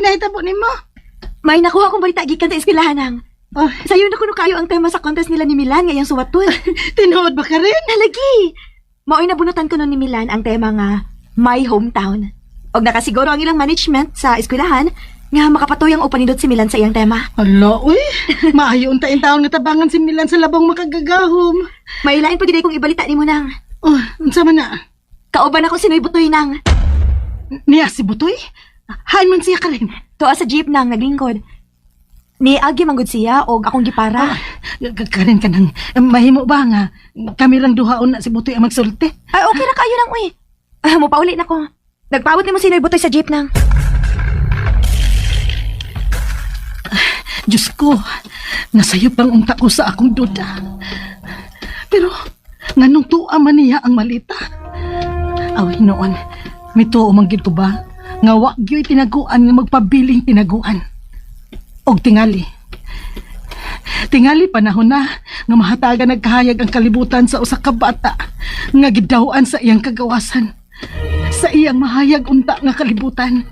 nahitabo nimo? May nakuha kong balita gikan sa eskwelahan nang. Oh, Sayo na kuno kayo ang tema sa contest nila ni Milan ngayang suwaton. tinuod ba ka rin? Nalagi. Mao'y nabunutan ko nun ni Milan ang tema nga My Hometown. Og nakasiguro ang ilang management sa eskwelahan nga makapatuyang upanindot si Milan sa iyang tema. Hala, uy. Maayo unta in taon nga tabangan si Milan sa labong makagagahom. May lain pa gid kong ibalita nimo nang. Oh, unsa man na? Kauban ako si Noy Butoy nang. Niya si Butoy? Hain man siya ka rin. Tuwa sa jeep nang naglingkod. Ni Agi manggod siya og akong gipara. Ah, karin ka nang mahimo ba nga kami lang duhaon na si Butoy ang magsulti. Ay, okay ra kayo nang uy. Ah, mopauli na ko. Nagpaabot nimo si Noy Butoy sa jeep nang. Diyos ko, nasayop ang unta ko sa akong duda. Pero, nganong tuwa man niya ang malita? Aw, hinoon, mituo man gid ko ba? Nga wa gyoy tinaguan nga magpabiling tinaguan. Og tingali. Tingali panahon na nga mahatagan nagkahayag ang kalibutan sa usa ka bata nga gidaw-an sa iyang kagawasan. Sa iyang mahayag unta nga kalibutan.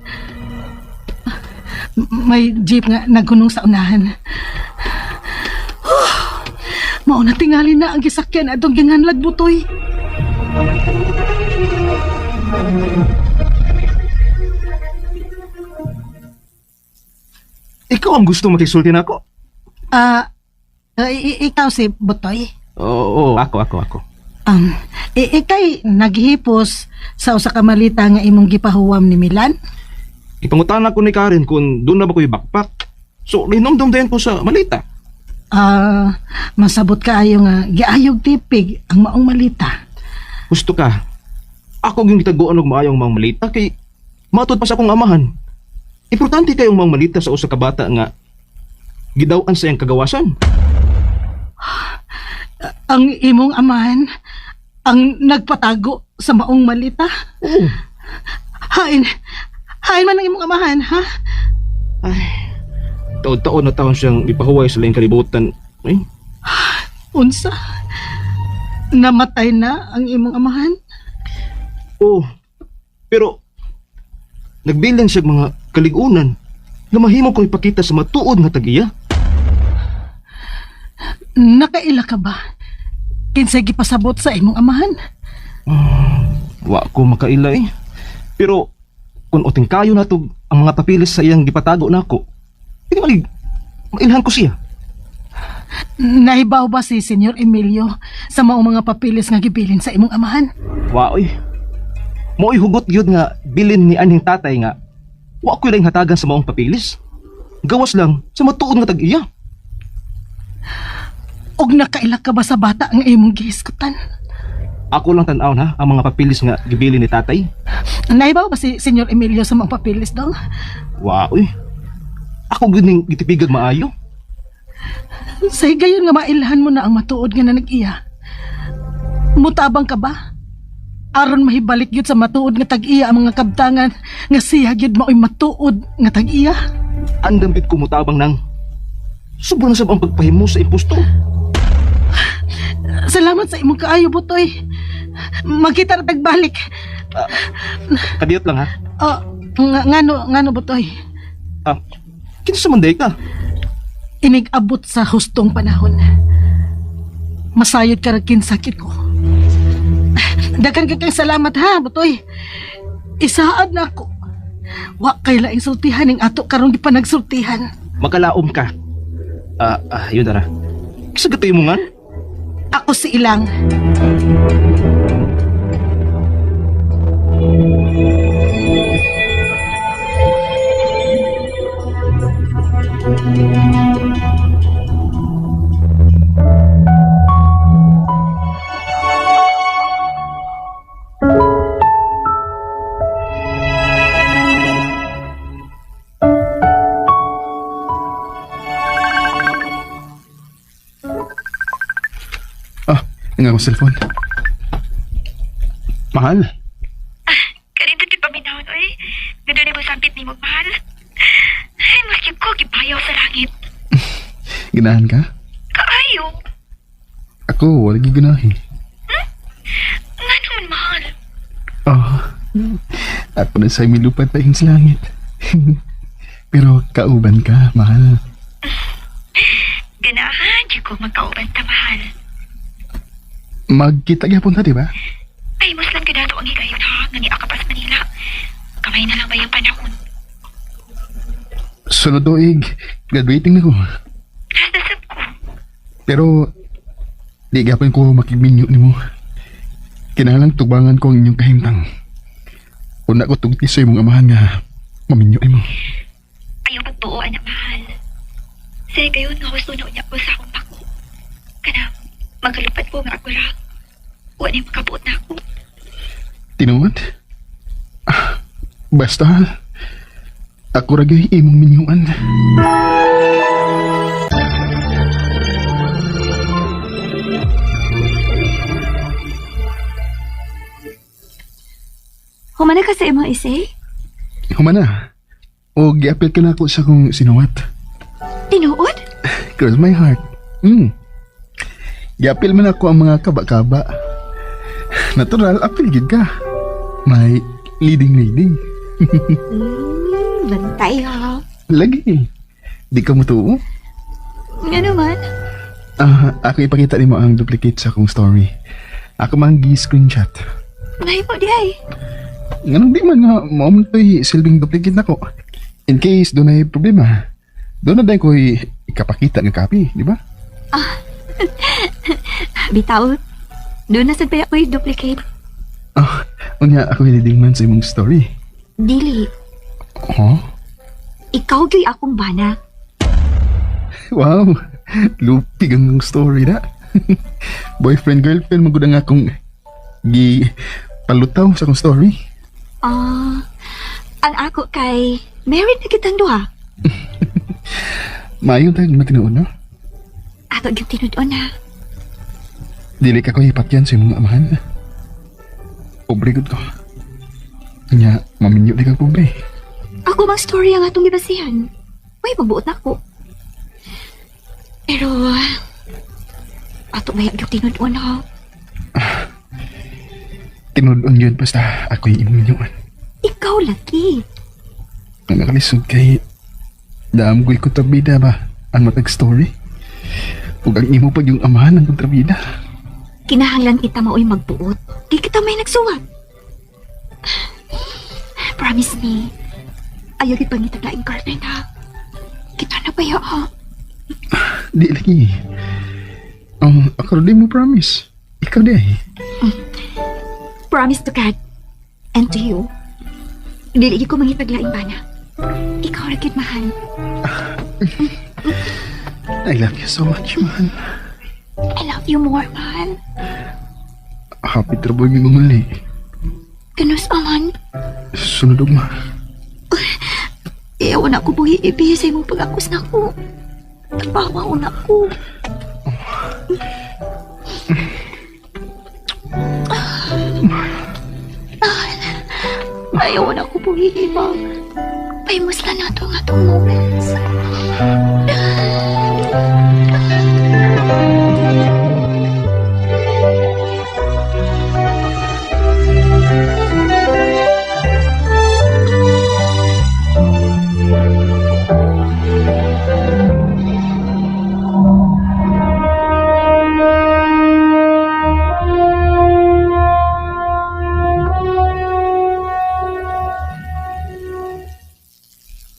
May jeep nga nagunong sa unahan. Mao na tingali na ang gisakyan atong ginganlag Butoy. Ikaw ang gusto makisulti na ako. Ah, ikaw si Butoy. Oo, ako, ako, ako. Ikay naghihipos sa usa ka malita nga imong gipahuwam ni Milan. Ipangutana ko ni Karen kung doon na ba ko yung backpack. So, linomdom din ko sa malita. Ah, masabot kaayo nga giayog tipig ang maong malita. Gusto ka. Ako yung gitaguan og maayong mga malita kay matod pa sa akong amahan. Importante kayong mga malita sa usa ka bata nga gidaw-an sa iyang kagawasan. Ang imong amahan ang nagpatago sa maong malita. Oo. Hain, hain man ang imong amahan, ha? Taon-taon na taon siyang ipahuway sa laing kalibutan. Ay, Unsa? Namatay na ang imong amahan? oo. Pero nagbilin siya mga kaligunan na mahimo ko ipakita sa matuod nga tag-iya. Nakaila ka ba? Kinsay gipasabot sa imong amahan? Wa ko makaila eh. Pero kung uting kayo na to ang mga papilis sa iyang gipatago nako, hindi malig mailhan ko siya. Nahibaw ba si Senyor Emilio sa maong mga papilis nga gibilin sa imong amahan? Wa oy. Mo'y hugot gyud nga bilin ni anhing tatay nga wa ko lang hatagan sa maong papilis. Gawas lang sa matuod nga tag-iya. Og nakaila ka ba sa bata nga imong gihiskutan? Ako lang tan-awon ha ang mga papilis nga gibilin ni tatay. Nahibaw ba si Senyor Emilio sa maong papilis dong? Wa oy. Ako gyud ning gitipigag maayo. Sa higayon nga mailhan mo na ang matuod nga nanag-iya. Mutabang ka ba? Aron mahibalik gyud sa matuod nga tag-iya ang mga kabtangan nga siya gyud mao'y matuod nga tag-iya. Andam gid ko mutabang nang sobra na sab ang pagpahimo sa impostor. Salamat sa imong kaayo, Butoy. Magkita na tagbalik. Kadiyot lang ha. Oh, ngano, ngano, Butoy? Ah, kinsa man day ka? Inig-abot sa hustong panahon. Masayod ka ra kinsakit ko. Daghan ka kang salamat ha, Butoy. Isaad na ako. Wa kay laing sultihan ning ato karon gipanagsultihan. Makalaom ka. Ah, yun dara. Kisa gatoy mo nga? Ako si Ilang. Ah, ang akong cellphone. Mahal. Kanindot gid paminawon oy. Ngadto mo sampit nimo mahal. Ay, maski ko gipayaw sa langit. Ganahan ka? Kaayo. Ako, wala giganahin. Ngano man mahal? Oh, ako na sa'yo milupad pa sa langit. Pero kauban ka, mahal. Ganahan jud ko magkauban ta, mahal. Magkita gyapon ta, di ba? Ay, muslan ka dato ang higayon ha, nga niaka pa sa Manila. Kamay na lang ba yung panahon? Sunod tuig, graduating na ko. Nasasab ko. Pero di gyapon ko makigminyo nimo. Kinahanglan tubangan ko ang inyong kahimtang. Una ko tugti sa imong amahan nga maminyo nimo. Ayaw pagtuo, anak mahal. Sa gayon nga gusto na unya ko sa akong pako. Kana, magkalupad ko nga ako ra. Wa ni makabuot na ako. Tinuod? Ah, basta ako ra gyud imong minyuan. Humana ka sa imong essay? Humana. O giapil ka na ako sa akong sinuwat. Tinuod? Cross my heart. Giapil man ako ang mga kaba-kaba. Natural, apil gid ka. May leading-leading. Bantay ha. Lagi. Di ka mutuo. Nga naman. Ah, ako ipakita nimo ang duplicate sa akong story. Ako man gi-screenshot. Ngay po di ay. Nganong di man nga mao man to'y silbing duplicate nako. In case dunay problema, doon na dahil ko'y ikapakita nga copy, di ba? Bitaw. Doon na sad pa ako'y duplicate. Ah, unya ako leading man sa imong story. Dili. Huh? Ikaw gyud akong bana. Wow, lupig ang story na. Boyfriend, girlfriend, magud ang akong gi palutaw sa akong story. Ah, ang ako kay married na kitang duha. Maayo tayo na tinuod, no? Ato gyud tinud-on na. Dili ka ko ipatyan sa imong amahan. Pobre gud ko. Nya, maminyo di kang pobre. Ako mang story ang atong gibasihan. Uy, magbuot na ako. Pero, ato may gyud tinud-on ha. Tinud-on yun basta ako'y imong minyuan. Ikaw lagi. Ang nakalisod kay daam ko'y kontrabida ba ang matag story? Ug ang imo pag yung amahan ang kontrabida. Kinahanglan kita maoy magbuot. Di kita may nagsuwat. Promise me. Ayaw gid pangitag laing girlfriend ha. Kita na ba ya ha? Di lagi. Ako rin mo promise. Ikaw di ay. Promise to God and to you. Dili gyud ko mangitag laing bana. Ikaw ra gyud mahal. I love you so much, man. I love you more, mahal. Happy trouble mi muli. Ganus aman. Sunod ugma. Iyaw na ko buhi ibi sa imong pag-akos na ko. Tabawa na ko. Ayaw na ko buhi iba. Pahimusla na to ang atong moments.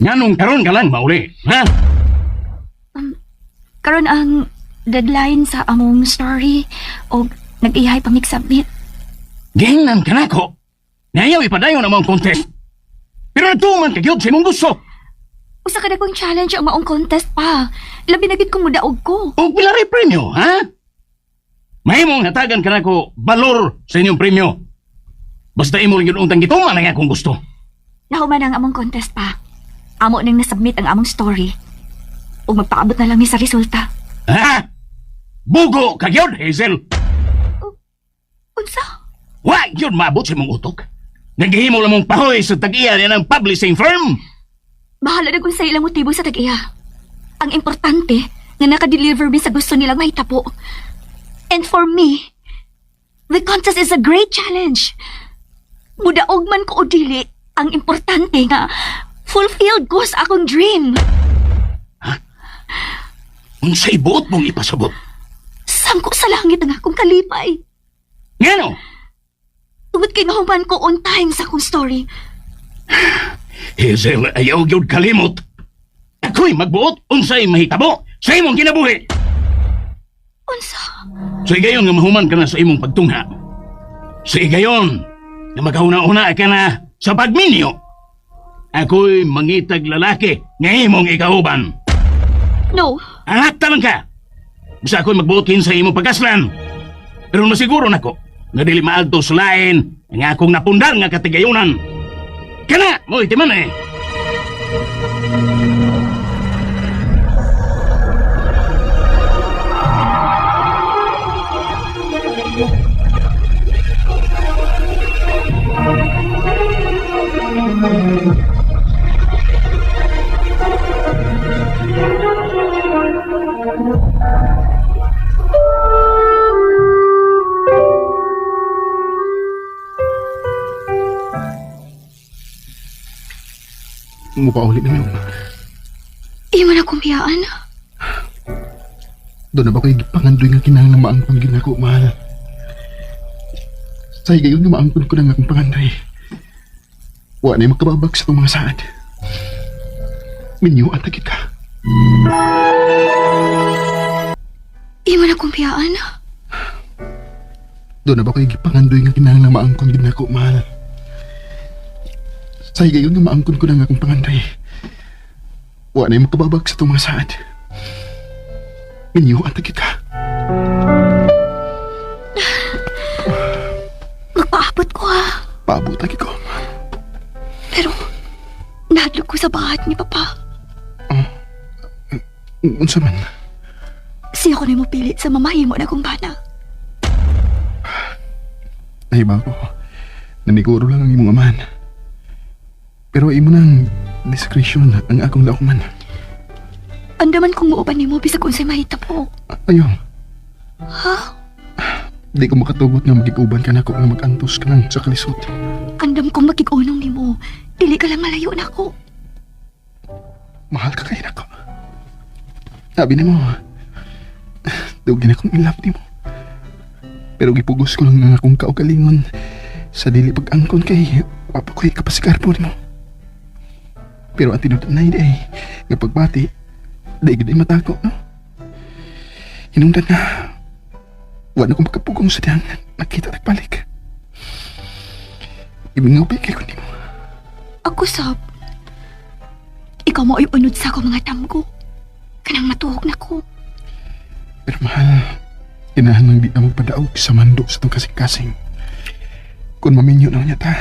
Nganong karon ka lang mauli, ha? Karon ang deadline sa among story o nag-ihay pa mig-submit. Gihingnan ka nako. Nayaw ipadayon ang mong contest. Pero nagtuman ka gyud sa imong gusto. Usa ka dagkong challenge ang maong contest pa. Labi na gid kong mudaog ko. Og pila ray premyo, ha? Mahimong hatagan ka nako balor sa inyong premyo. Basta imo lang yun untang gituman ang akong gusto. Nahuman ang among contest pa. Amo nang nasubmit ang among story. Ug magpaabot na lang mi sa resulta. Ha? Bugo ka gyud, Hazel. Unsa? Wa gyud maabot sa imong utok. Naghihimo lang mong pahoy sa tag-iya niya ng publishing firm. Bahala na kung sa ilang motibo sa tag-iya. Ang importante nga naka-deliver mi sa gusto nilang mahitapo. And for me, the contest is a great challenge. Mudaog man ko o dili, ang importante nga Fulfilled ko sa akong dream. Unsay buot mong ipasabot? Sangko sa langit ang akong kalipay. Ngano? Tungod kay nahuman ko on time sa akong story. Hazel, ayaw gyud kalimot. Ako'y magbuot unsay mahitabo sa imong kinabuhi. Unsa? Sa higayon nga mahuman ka na sa imong pagtungha. Sa higayon nga magahuna-una ka na sa pagminyo. Ako'y mangitag lalaki nga imong ikauban. No. Anak talang ka. Bisa ako'y magbuotin sa imong pagkaslan. Pero masiguro nako nga dili maadto sa lain ang akong napundar nga katigayunan. Kana, mo itiman eh. Mupauli na mi. Iwan akong biyaan. Doon na ba ko'y pangandoy nga kinahanglan maangkon gid nako, mahal. Sa higayon nga maangkon ko na nga akong pangandoy. Wa na makababag sa itong mga saad. Minyo at tagit ka. Iwan akong biyaan. Doon na ba ko'y pangandoy nga kinahanglan maangkon gid nako, mahal. Sa higayon nga maangkon ko na nga akong pangandoy. Wa na makababag sa itong mga saad. Minyo at tagit ka. Magpaabot ko ha. Paabot tagit ko. Pero, nahadlok ko sa bahat ni Papa. Unsa man? Siya ko na mo pilit sa mamahimo na kong bana. Nahiba ko. Naniguro lang ang imong amahan. Pero imo nang discretion ang akong laokman. Andaman kong muuban nimo bisag unsay mahitabo. Ayaw. Ha? Di ko makatugot nga magiguban ka nako nga magantos ka lang sa kalisod. Andam kong makig-unong nimo. Dili ka lang malayo nako. Mahal ka kay nako. Sabi nimo, dugin akong in love nimo. Pero gipugos ko lang ang akong kaugalingon sa dili pag-angkon kay papa ko'y kapasigarbo nimo. Pero ang tinud na ay nga pagbati, di gid ay matako, no? Hinungdan nga, wala na kong makapugong sa diyang nakita nagbalik. Imingaw pa kay ko nimo. Ako sab. Ikaw mo ay unod sa akong mga tamgo. Kanang matuhok na ko. Pero mahal, inahan lang di na magpadaog sa mando sa itong kasing-kasing. Kung maminyo na niya ta,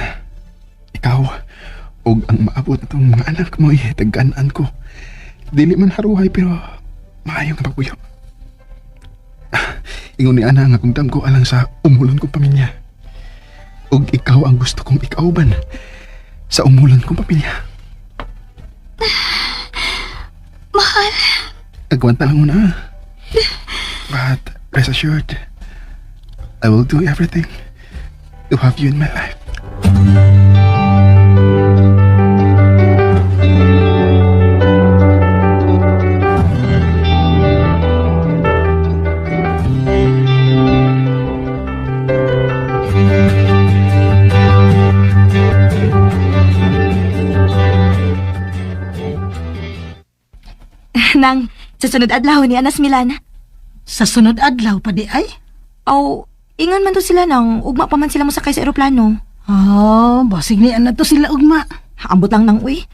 ikaw, og ang maabot na itong mga anak mo, eh, tagaan ko. Dili man haruhay pero maayo nga pagbuyo. Ingon ni Ana nga kung ko alang sa umulon kong pamilya. Og ikaw ang gusto kong ikauban sa umulon kong pamilya. Mahal. Agwanta lang muna. Ah. But rest assured, I will do everything to have you in my life. Nang, sa sunod adlaw ni Anas Milan. Sa sunod adlaw pa di ay? Aw, ingon man to sila nang ugma pa man sila mosakay sa eroplano. Oh, basig ni ana to sila ugma. Ambot lang nang uy.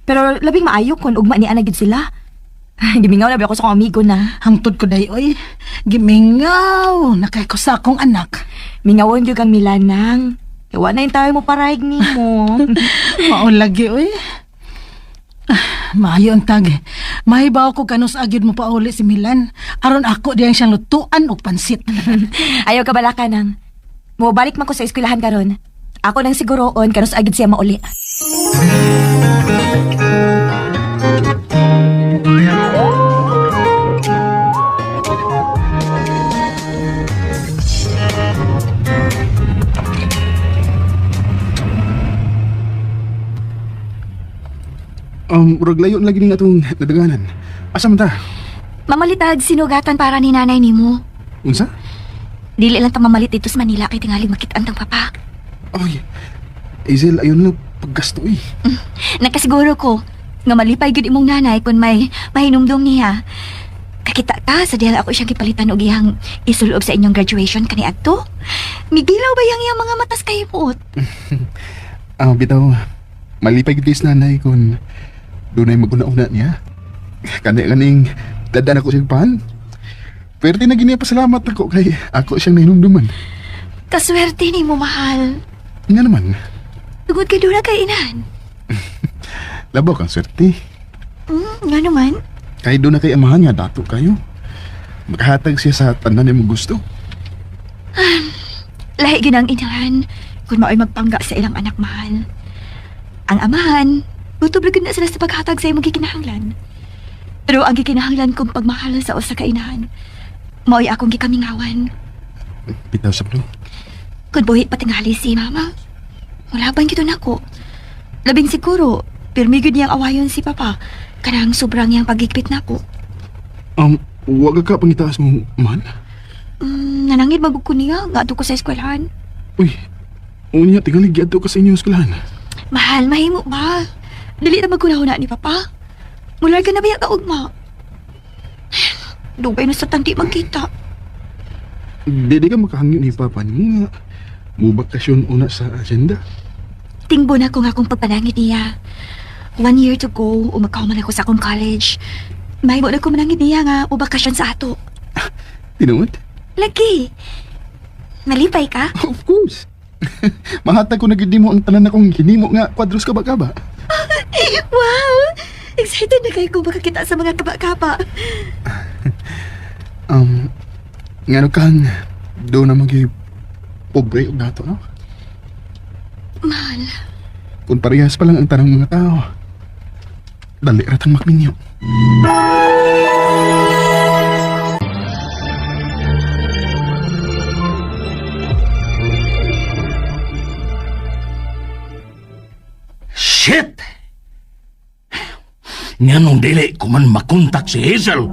Pero labing maayo kon ugma ni ana gid sila. Gimingaw na ba ako sa akong amigo na. Hangtod ko day oy. Gimingaw, nakay ko sa akong anak. Mingawon gyud kang Milan nang. Kay wa na yung tayo mo paraig nimo. Mao lagi oy. Ah, maayo ang tag. Mahibaw ko kanus agyud mo pauli si Milan. Aron ako diyang siyang lutuan og pansit. Ayaw ka balaka nang. Mobalik man ko sa eskwelahan karon. Ako nang siguroon kanus agid siya mauli. Murag layo na lagi ning atong nadaganan. Asa man ta? Mamalitag sinugatan para ni nanay nimo. Unsa? Dili lang ta mamalit dito sa Manila kay tingali makit-an tang papa. Oy. Hazel, ayun lang paggasto eh. Nakasiguro ko nga malipay gyud imong nanay kung may mahinumdum niya. Kakita ka sa dihang ako siyang gipalitan og iyang isulob sa inyong graduation kaniadto. Migilaw ba yang iyang mga matas kay puot? Ah, bitaw. Malipay gid sa nanay kung dunay maguna-una niya. Kani kaning dadan ako siyang pan. Pwerte na gini pasalamat ako kay ako siyang nahinumduman. Kaswerte nimo mahal. Nga naman, Tugod kay dura kay inahan. labaw kang swerte. Nga naman. Kay doon na kay amahan nga dato kayo. Makahatag siya sa tanan imong gusto. Lahi gyud ang inahan kung mao'y magpangga sa ilang anak mahal. Ang amahan, gutob ra gyud na sila sa paghatag sa imong gikinahanglan. Pero ang gikinahanglan kong pagmahal sa usa ka inahan, mao'y akong gikamingawan. Bitaw sa no. Kung buhi patingali si mama, wala bang gito nako. Labing siguro, pirmi gyud niyang awayon si papa, kanang sobrang niyang pagigpit nako. Wag ka pangitaas mo, man. Nanangid magug ko niya, nga ko sa eskwelahan. Uy, unya tingali giadto ka sa inyong eskwelahan. Mahal, mahimo ba? Dili na magkunahuna ni Papa. Mular ka na ba yung kaugma? Dugay na sa tandi magkita. Di ka makahangyo ni Papa nimo nga mubakasyon una sa agenda. Tingbo na ko nga akong pagpanangit niya. 1 year to go, umakaw man ako sa akong college. Mahimo na ko manangit niya nga ubakasyon sa ato. Tinuod? Lagi. Malipay ka? Of course. Mahatag ko na gid nimo ang tanan akong hinimo nga kwadros ka ba ka ba? Wow! Excited na kayo kung makakita sa mga kaba-kaba. Um, ngano kang do na magi pobre og dato no? Mahal, Kung parehas pa lang ang tanang mga tao, dali ra tang makminyo. Shit! Nganong dili ko man makontak si Hazel.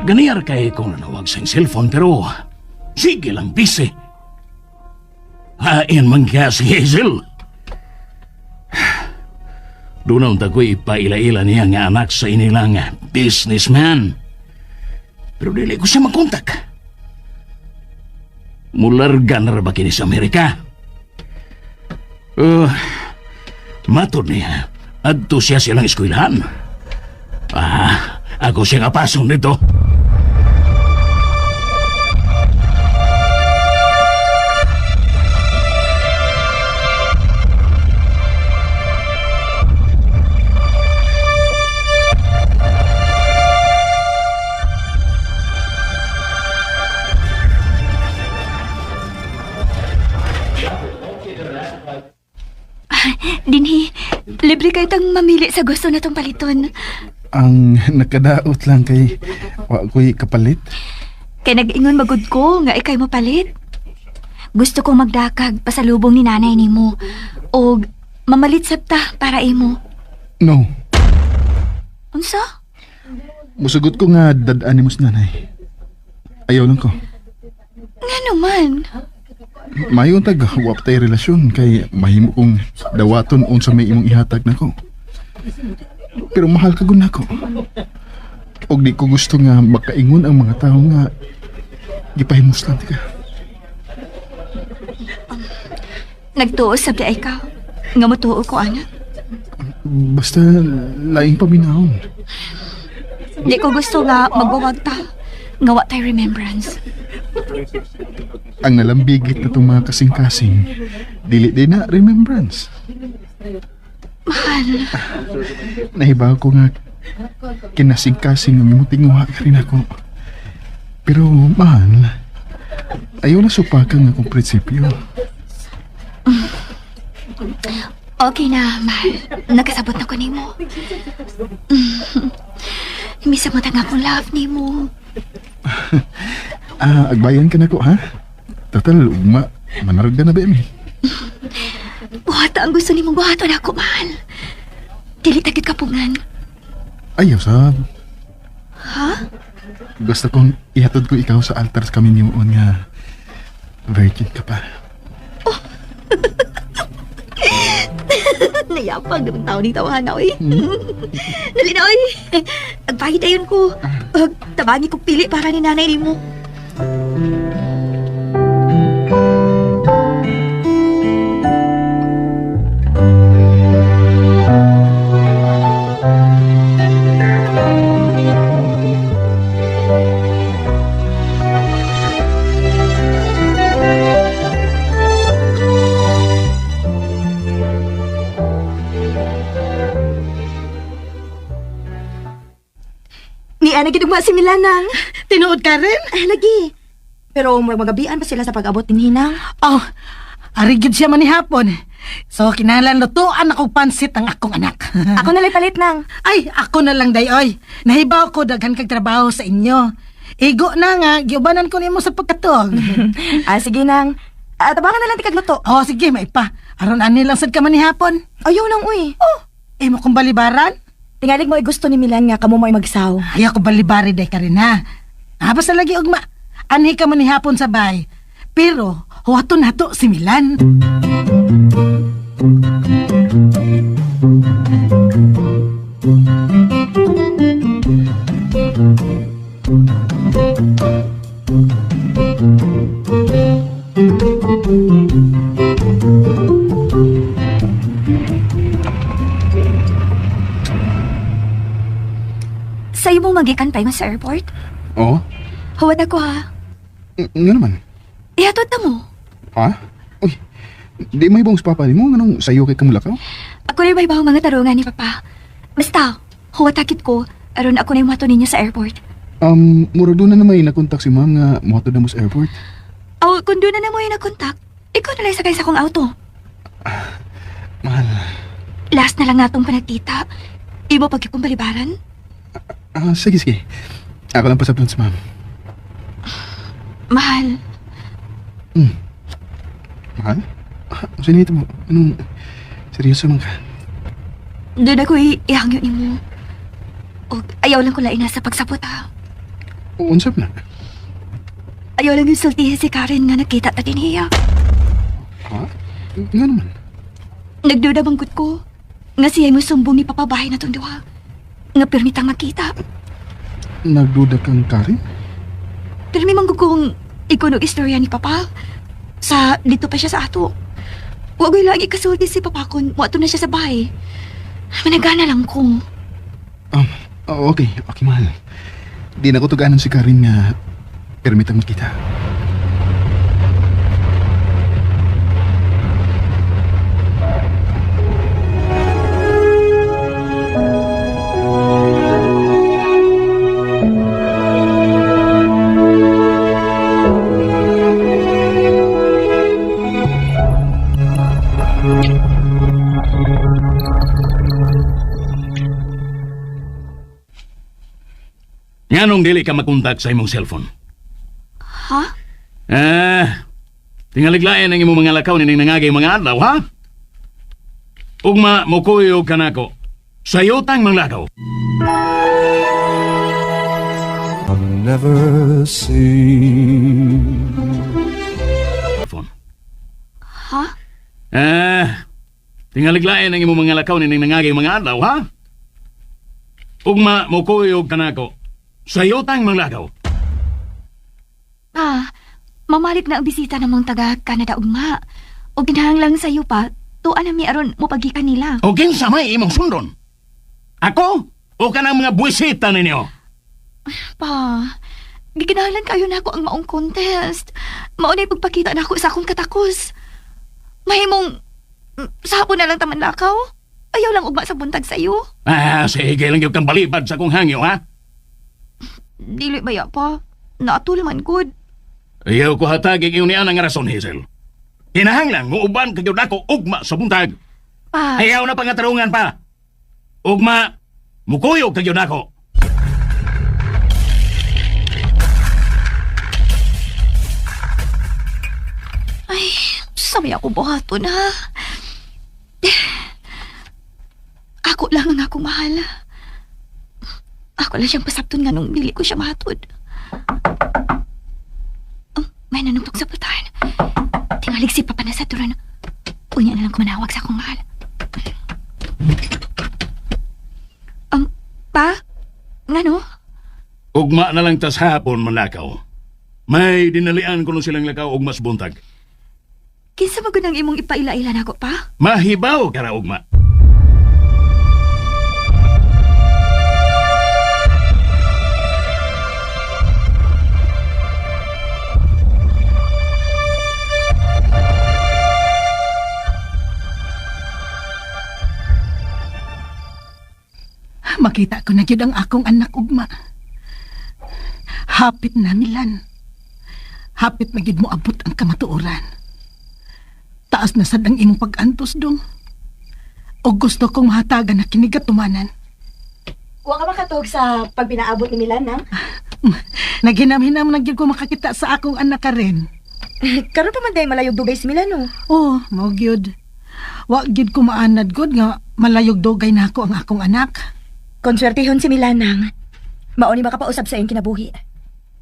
Ganiyar kay kong nanawag sa cellphone pero sige lang busy. Hain man kaya si Hazel. Doon ang tako'y ipaila-ila niya nga anak sa inilang businessman. Pero dili ko siya makontak. Mularga na ra ba kini sa Amerika? Matod niya, adto siya silang eskwelahan. Ah, ako siya kapasong nito. Dinhi, libre kayo tang mamili sa gusto na tong paliton. Ang nakadaot lang kay wa ko'y kapalit. Kay nag-ingon magud ko nga ikay mo palit. Gusto kong magdakag pasalubong ni nanay nimo og mamalit sabta para imo. No, Unsa? musugot ko nga dadaan nimo sa nanay. Ayaw lang ko. Nga naman. Mayon tag wa pa tay relasyon kay mahimo kong dawaton unsa may imong ihatag nako. Pero mahal ka gud nako. Og di ko gusto nga makaingon ang mga tao nga gipahimuslan ti ka. Nagtuo sab di ay ka. Nga motuo ko ana. Basta laing paminahon. Di ko gusto nga magwawag ta. Nga wa tay remembrance. Ang nalambigit na itong mga kasing-kasing, dili din na remembrance. Mahal. Nahibaw ko nga kinasing-kasing ang imong tinguha ka rin ako. Pero mahal, ayaw na supakan nga akong prinsipyo. Okay na, mahal. Nakasabot na ko nimo. Misa mo nga akong love nimo. Ah, agbayan ka na ko, ha? Total, ugma, manarag na ba mi? Buhata ang gusto nimo buhaton ako, mahal. Dili ta gyud kapungan. Ayaw sab. Ha? Gusto kong ihatod ko ikaw sa altar sa kaminyuon nga virgin ka pa. Nayapag naman tao ni tawahan na, oy. Dali na, oy. Agpahid ayon ko. Ug tabangi ko pili para ni nanay nimo. Ni ana gid ugma si Milanang. Tinuod ka rin? Ah, lagi. Pero murag magabian pa sila sa pag-abot din hinang. Oh, ari gyud siya manihapon. So, kinahanglan lutuan akong pansit ang akong anak. Ako na lang palit nang. Ay, ako na lang dayoy. Nahibaw ko daghan kag trabaho sa inyo. Igo na nga, giubanan ko nimo sa pagkatog. Ah, sige nang. Ah, tabangan na lang ti kagluto. Oh, sige, maipa. Aron ani lang sad ka manihapon. Ayaw nang uy. Oh, imo kong balibaran? Tingalig mo ay gusto ni Milan nga kamo mo ay magsaw. Ay, ako balibari day ka rin ha. Ah, basta lagi ugma. Anhi ka manihapon sa bay. Pero, huwaton nato si Milan. Sa'yo mong magikan pa sa airport? Oo? Huwat ako ha. Nga naman. Ihatod na mo. Ha? Uy, di may bang papa nimo nganong sayo kay kamulakaw? Ako rin may bahong mga tarungan ni Papa. Basta, huwatakit ko. Aron ako na yung mato ninyo sa airport. Murag doon na naman nakontak si ma'am nga mohatod na mo sa airport. Aw, kung doon na na mo yung nakontak, ikaw na lang sakay sa akong auto. Mahal. Last na lang natong panagkita. Ibo pag kong balibaran. Ah, sige, sige. Ako lang pasabton sa ma'am. Mahal, Mahal? Ah, sino ito mo? Anong... Seryoso man ka? doon ako ihangyo ni mo. O, ayaw lang ko lain na sa pagsapot ha. Unsap na. Ayaw lang yung sultihin si Karen nga nakita ta din niya. Ha? Nga naman. Nagduda bangkot ko. Nga siya mo sumbong ni Papa bahay na tong duha. Nga pirmitang makita. Nagduda kang Karen? Pirmi man kung ikunog istorya ni Papa. Sa dito pa siya sa ato. Wag ko lagi kasulti si Papa kun moadto na siya sa bahay. Managana lang ko. Oh, okay. Okay, mahal. Di na ko tuganan si Karen nga permitang makita. Nganong dili ka makontak sa imong cellphone? Ha? Ah, tingaliglain ang imong mga lakaw nining nangagay mga adlaw, ha? Ugma mokuyog ka nako. Sayotang manglakaw. I've never seen. Phone. Ha? Ah, tingaliglain ang imong mga lakaw nining nangagay mga adlaw, ha? Ugma mokuyog ka nako. Sayotang manglakaw. Ah, mamalik na ang bisita ng mga taga Canada ugma. O ginahanglang sayo pa, tuan na mi aron mo pagikan nila. O kinsa may imong sundon? Ako? O kanang mga buwisita ninyo? Pa, giginahanglan kayo na ako ang maong contest. Mao na'y pagpakita na ako sa akong katakos. Mahimong, sa hapon na lang taman lakaw. Ayaw lang ugma sa buntag sa iyo. Ah, sige lang yung kang balibad sa kong hangyo, ha? Dili baya pa. Naatul man good. Ayaw ko hatag ang niya nga rason, Hazel. Kinahanglan mo uban kag ako ugma sa buntag. Pa, Ayaw na pangatarungan pa. Ugma, mukuyog kag ako. Ay, samay ako buhaton ha. Ako lang ang akong mahal. Ako lang siyang pasabton nga nung dili ko siya mahatod. Oh, may nanugtog sa pultahan. Tingalig si Papa na sa turan. Unya na lang kumanawag sa akong mahal. Pa? Ngano? Ugma na lang tas hapon manlakaw. May dinalian ko silang lakaw og mas buntag. Kinsa man gud ang imong ipaila-ila nako pa? Mahibaw ka ra ugma. Makita ko na gyud ang akong anak ugma. Hapit na Milan. Hapit na gyud mo abot ang kamatuoran. Taas na sad ang imong pag-antos dong. O gusto kong mahatagan na kinigatumanan. Wa ka makatuog sa pagbinaabot ni Milan, nang? Naghinam-hinam na gyud ko makakita sa akong anak ka rin. Karon pa man day malayog dugay si Milan, no? Oh, mao gyud. Wa gyud ko maanad gud nga malayog dugay na ako ang akong anak. Konswertihon si Milan, nang. Mao ni makapausab sa iyang kinabuhi.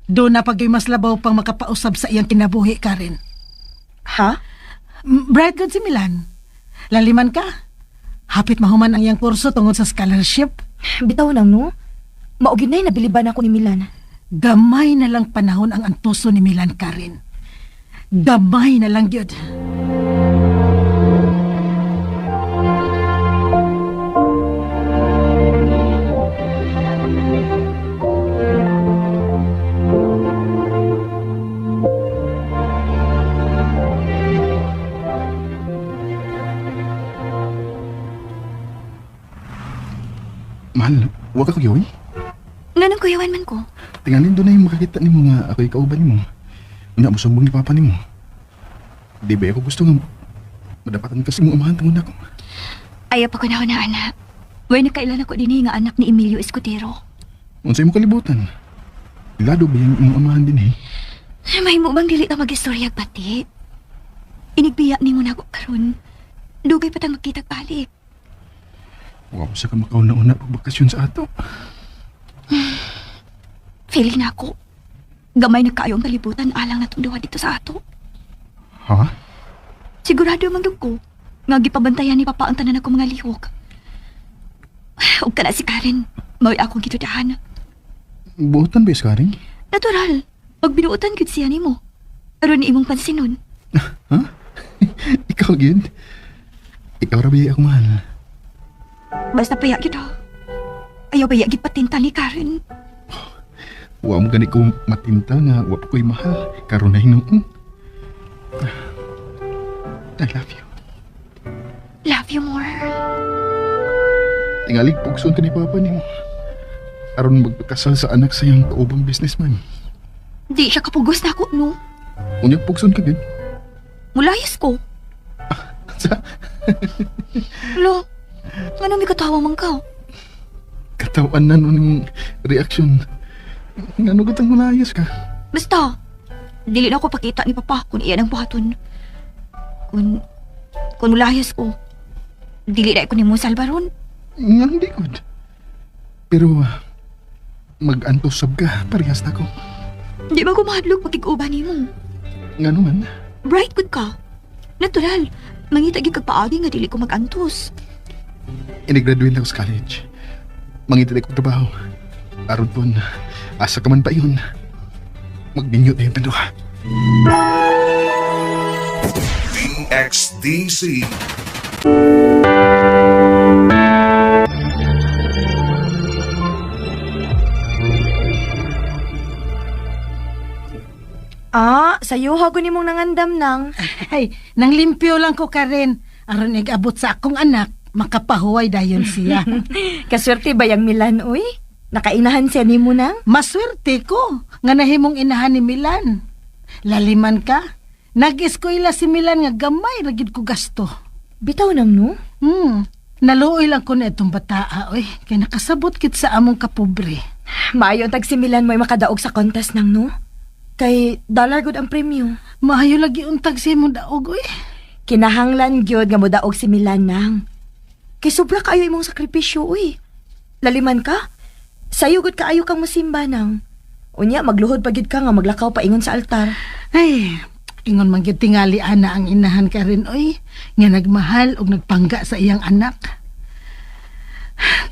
Doon na pag mas labaw pang makapausab sa iyang kinabuhi ka rin. Ha? Bright good si Milan. Laliman ka. Hapit mahuman ang iyang kurso tungod sa scholarship. Bitaw nang, no? Mao gyud nay nabiliban ako ni Milan. Gamay na lang panahon ang antuso ni Milan Karin. Gamay na lang yun. Mahal, wa ka kuyoy. Nganong kuyawan man ko? Tingalin doon na yung makakita nimo nga ako'y kauban nimo. Unya mo sumbong ni papa nimo. Di ba ako gusto nga madapatan kasi mo amahan tungod nako. Ayaw pa ko na na anak. Way nakailan ako dinhi nga anak ni Emilio Escudero. Unsay mo kalibutan? Lado ba yung imong amahan din eh? May mo bang dili ta mag-istoryag pati? Inigbiya nimo nako karon. Dugay pa tang magkitag balik. Wa mo sa ka makauna-una pagbakasyon sa ato. Feeling na ako. Gamay na kaayo ang kalibutan alang natong duha dito sa ato. Ha? Sigurado man gyud ko nga gipabantayan ni Papa ang tanan ako mga lihok. Ug kana si Karen, mao'y akong gitudahan. Buotan ba is Karen? Natural, pag binuotan gyud siya nimo. Aron ni imong pansinon. Ha? Ikaw gyud? Ikaw ra ba ako mahal? Basta paya gyud ha. Ayaw paya gyud patinta ni Karen. Wa mo gani ko matintal nga wa pa ko'y mahal. Karon na hinuon. I love you. Love you more. Tingalig pugson ka ni papa nimo. Aron magpakasal sa anak sa iyang kaubang businessman. Di siya kapugos na ako, no? Unya pugson ka gyud. Mulayas ko. Sa Lo, ano may katawa man ka? katawan na nun yung reaction. Ngano gutang mulayas ka? Basta, dili na ako pakita ni Papa kung iyan ang buhaton. Kung mulayas ko, dili na ko ni mo salbaron. Nga hindi gud. Pero mag-antos sab ka, parehas na ko. Di ba ko mahadlok pakig-uban nimo? Ngano man, Bright good ka. Natural, mangita gyud kag paagi nga dili ko magantos. inigraduate na ako sa college. Mangita na ko trabaho. Aron pon, asa ka man pa yun. Magninyo na yung tanduha. DXDC. Ah, sayo ha ko nimong nangandam nang. Ay, nang limpyo lang ko Karen. Aron abot sa akong anak, makapahuway dayon siya. Kaswerte ba yang Milan, uy? Nakainahan siya nimo nang? Maswerte ko nga nahimong inahan ni Milan. Laliman ka. Nag-eskwela si Milan nga gamay ra gid ko gasto. Bitaw nang, no? Naluoy lang ko na itong bataa, oy. Kay nakasabot kit sa among kapobre. Maayo ang tag si Milan mo'y makadaog sa contest nang, no? Kay dollar good ang premyo. Maayo lagi untag sa imong daog, oy. Kinahanglan gyud nga modaog si Milan nang. Kay sobra kaayo imong sakripisyo, uy. Laliman ka? Sayo gud kaayo kang musimba nang. Unya, magluhod pa gyud ka nga maglakaw paingon sa altar. Ay, ingon man gyud tingali ana ang inahan ka rin oy, nga nagmahal og nagpangga sa iyang anak.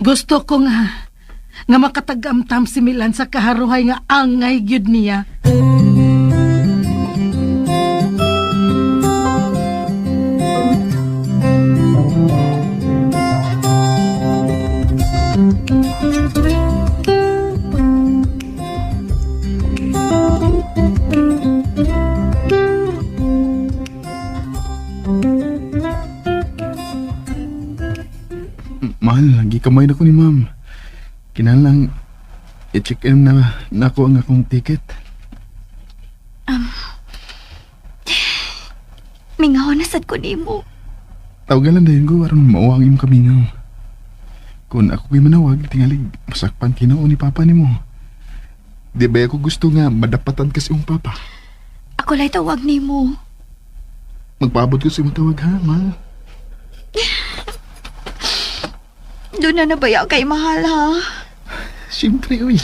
Gusto ko nga nga makatagamtam si Milan sa kaharuhay nga angay gyud niya. Mahal, lagi kamay na ko ni ma'am. Kinahanglan i-check in na nako ang akong ticket. Mingaw na sad ko nimo. Tawagan lang dayon ko aron mauwa ang imong kamingaw. Kung ako ko'y manawag, tingali masakpan kinoo ni papa nimo. Di ba ako gusto nga madapatan kasi imong papa? Ako lay tawag nimo. Magpaabot ko sa imong tawag ha, mahal. Doon na nabaya kay mahal ha. Siyempre, uy.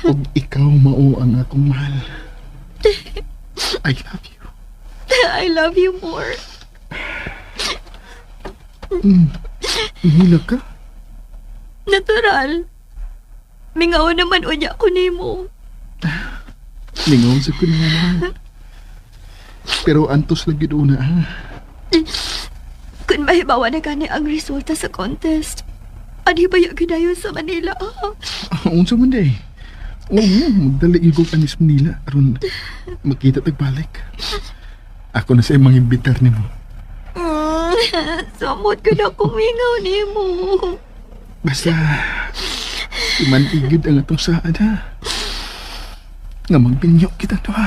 Ug ikaw mao ang akong mahal. I love you. I love you more. Ihila ka? Natural. Mingaw naman unya ko nimo. Lingaw sa ko nimo, mahal. Pero antos lang gyud una, ha? Kung mahibawa na gani ang resulta sa contest, ani ba yung ginayon sa Manila? ah? Unsa man day? Oo, magdali yung kog anis Manila aron makita tag balik. Ako na sa imong imbitar nimo. Samot ko na kumingaw nimo. Basta iman-igid ang atong saad ha. Nga magbinyo kita to ha.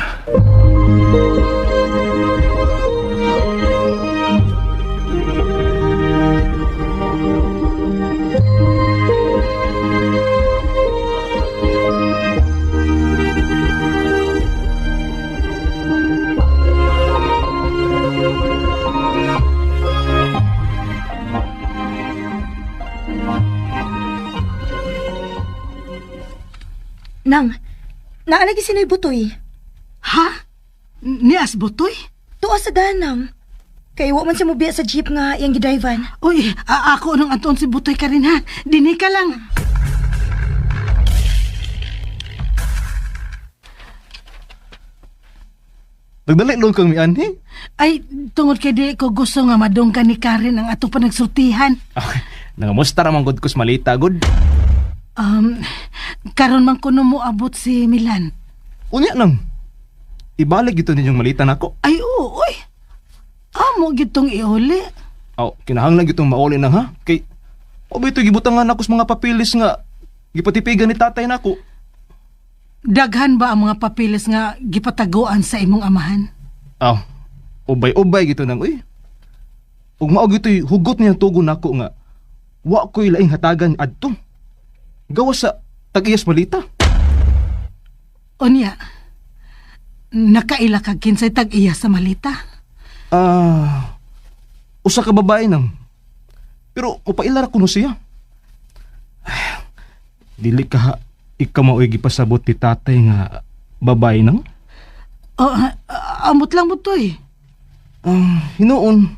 Nang, naalagi si Noy Butoy. Ha? Ni Asbutoy? Tuwa sa danang. Kay wa man siya mobiya sa jeep nga iyang gidrivan. Uy, ako nang anton si Butoy ka rin ha. Dini ka lang. Nagdali lang kang mianhi. Ay, tungod kay di ko gusto nga madunggan ni Karen ang atong panagsultihan. Okay. Nangamusta ra man gud kus malita gud. Karon man kuno mo abot si Milan. Unya nang. Ibalik gito ninyong malita nako. Ay, oo, oy. Amo gitong iuli. Aw, kinahanglan gitong mauli nang ha. Kay wa ba ito gibutangan ako sa mga papilis nga gipatipigan ni tatay nako. Daghan ba ang mga papilis nga gipataguan sa imong amahan? Aw, ubay-ubay gito nang uy. Ug mao gito'y hugot niyang tugon nako nga wa ko'y laing hatagan adto. Gawas sa tag-iyas malita. Unya, nakaila kag kinsay tag-iya sa malita. Ah, usa ka babae nang. Pero mupailar kuno siya. Ay, dili ka ha, ikaw mao'y gipasabot ni tatay nga babae nang. Oh, amot lang mo to eh. Ah, hinuon.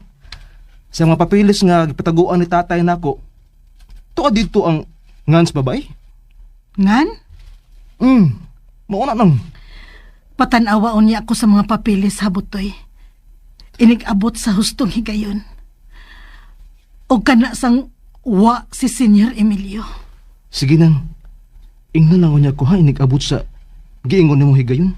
Sa mga papilis nga gipataguan ni tatay nako, tuwa dito ang ngans babae. Ngan? Mauna nang. Patanawa unya ako sa mga papilis habutoy. Inig-abot sa hustong higayon. O kana sang wa si Senyor Emilio. Sige nang. Ingnan lang unya ko ha, inig-abot sa giingon nimo higayon.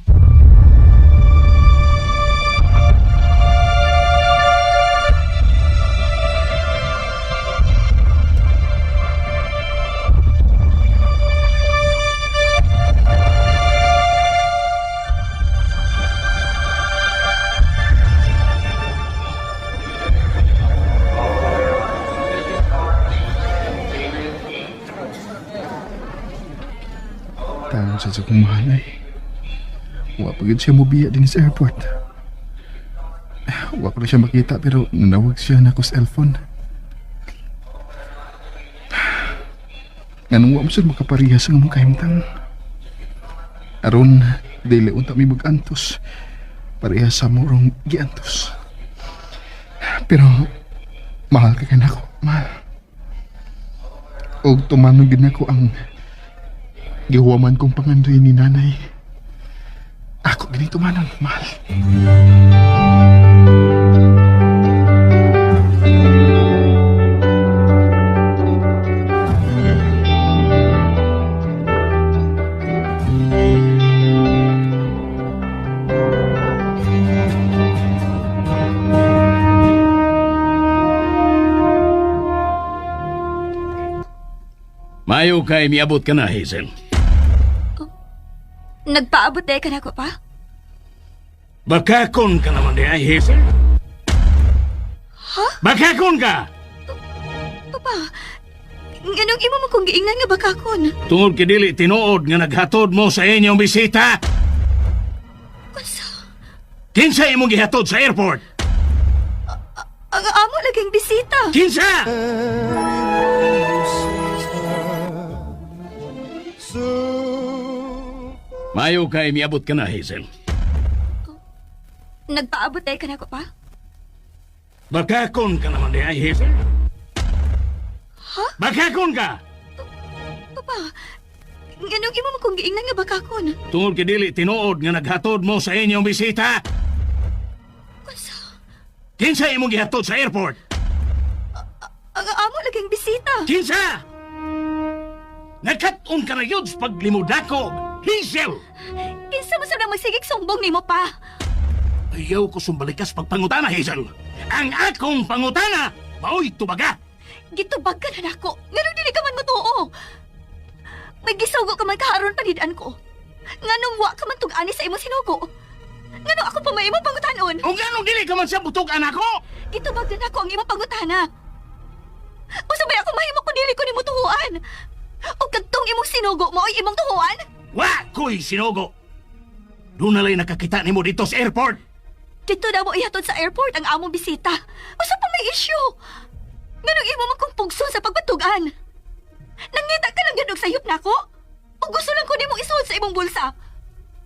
Tanong sa kong mahal ay. Wa pa gyud siya mobiya din sa airport. Wa ko na siya makita pero nanawag siya na ako sa cellphone. Nganong wa mo sad makaparehas ang among kahimtang. Aron dili unta mi mag-antos. Parehas sa morong giantos. Pero mahal ka kanako, mahal. Og tumanon gid nako ang gihuwaman kong pangandoy ni nanay. Ako gini tumanon, mahal. Mayo kay miabot ka na, Hazel. Nagpaabot eh ka nako pa? Bakakon ka naman di ay, Hazel. Ha? Bakakon ka! Papa, nganong imo mo kong giingnan nga bakakon? Tungod kay dili tinuod nga naghatod mo sa inyong bisita. Unsa? Kinsa imong gihatod sa airport? Ang amo laging bisita. Kinsa? Mayo kay miabot ka na, Hazel. Nagpaabot eh ka nako pa? Bakakon ka naman di ay, Hazel. Ha? Bakakon ka! Papa, nganong imo mo kong giingnan nga bakakon? Tungod kay dili tinuod nga naghatod mo sa inyong bisita. Unsa? Kinsa imong gihatod sa airport? Ang amo laging bisita. Kinsa? Nagkat-on ka na yun sa paglimudako, Hazel! Kinsa man sa nang magsigig sumbong nimo pa? Ayaw ko sumbalikas pagpangutana, Hazel. Ang akong pangutana, mao'y tubaga. Gitubag ka na nako. Nganong dili ka man motuo? May gisugo ka man kaharon panidaan ko. Nganong wa ka man tug-ani sa imong sinugo? Nganong ako pa may imong pangutanon? O ganong dili ka man sa butog anak ko? Gitubag na nako ang imong pangutana. Usa bay ako mahimo kung dili ko nimo tuhuan? O kadtong imong sinugo mo ay imong tuhuan? Wa ko'y sinugo. Doon na lang nakakita nimo dito sa airport. Dito na mo ihatod sa airport ang among bisita. Usa pa may issue. Nganong imo man kong pugson sa pagpatugan? Nangita ka lang yun og sayop nako? O gusto lang ko nimo isuod sa imong bulsa?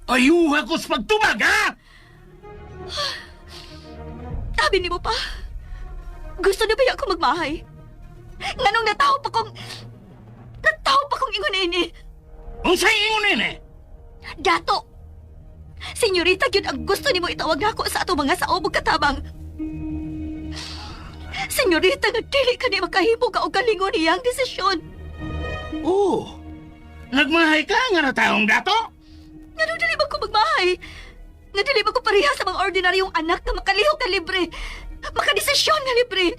Ayuha ko sa pagtubag, ha? Tabi nimo pa. Gusto na ba ako magmahay? Nganong nataw pa kong ingon ini? Unsay ingon nini? Dato! Senyorita, yun ang gusto nimo itawag nako sa ato mga saob ug katabang. Senyorita, nga dili ka ni makahimo ka og kalingon niyang desisyon. Oh, nagmahay ka nga na taong dato? Nganong dili ba ko magmahay? Nga dili ba ko pareha sa mga ordinaryong anak na makalihok ka libre? Makadesisyon nga libre?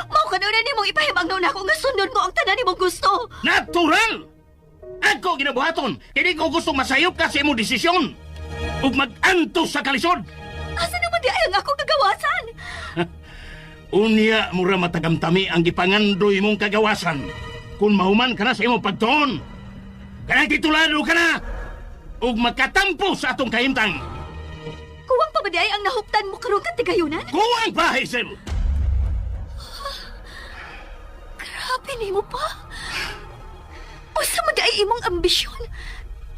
Mao ka na nimong ipahimangnaw nako nga sundon mo ang tanan nimong gusto. Natural! Ako ginabuhaton, kini ko gustong masayop ka sa imong desisyon. Ug mag-antos sa kalisod. Asa naman di ay ang akong kagawasan? Unya mura matagamtami ang gipangandoy mong kagawasan. Kung mahuman ka na sa imong pagtuon, kanang titulado ka na ug makatampo sa atong kahimtang. Kuwang pa ba di ay ang nahuptan mo karong katigayunan? Kuwang pa, Hazel! Grabe nimo pa. Usa man di ay imong ambisyon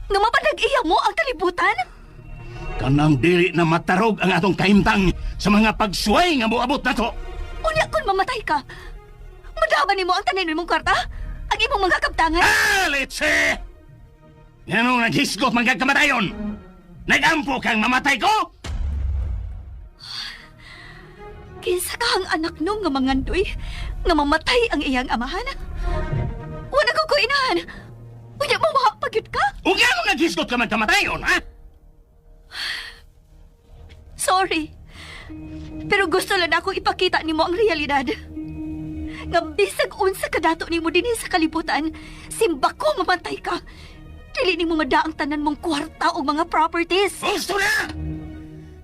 nga mapanag-iya mo ang kalibutan? Kanang dili na matarog ang atong kahimtang sa mga pagsuway nga moabot nato. Unya kung mamatay ka, madaban nimo ang tanan nimong kwarta? Ang imong mga kabtangan? Ah, let's see! Nganong naghisgot man kag kamatayon? Nagampo kang mamatay ko? Kinsa ka ang anak nung nga mangandoy nga mamatay ang iyang amahan? Wala ko ko inahan. Unya mo mahapagyud ka? O nganong naghisgot ka man kamatayon, ha? Sorry. Pero gusto lang akong ipakita nimo ang realidad. Nga bisag unsa kadato nimo dinhi sa kalibutan, simba ko mamatay ka. Dili nimo madaang tanan mong kwarta o mga properties. Gusto na!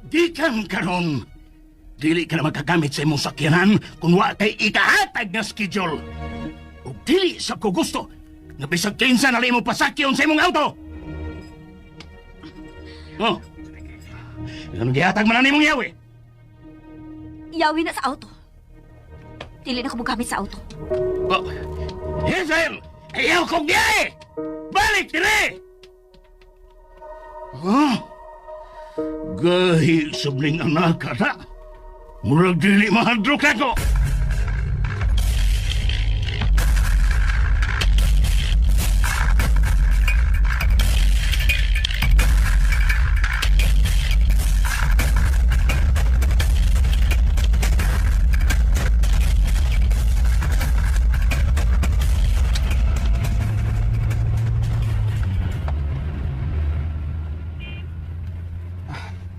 Gikan karon. Dili ka na magkagamit sa imong sakyanan kung wa kay ikahatag nga schedule. Ug dili sa ko gusto nga bisag kinsa na lang imong pasakyon sa imong auto. Oh. Anong gihatag man na nimong yawi? Yawi na sa auto. Dili na ko mogamit sa auto. Oh. Hazel! Ayaw kong biyahe! Balik dire! Ha? Gahi sabling anak ka Murag dili mahadlok ako!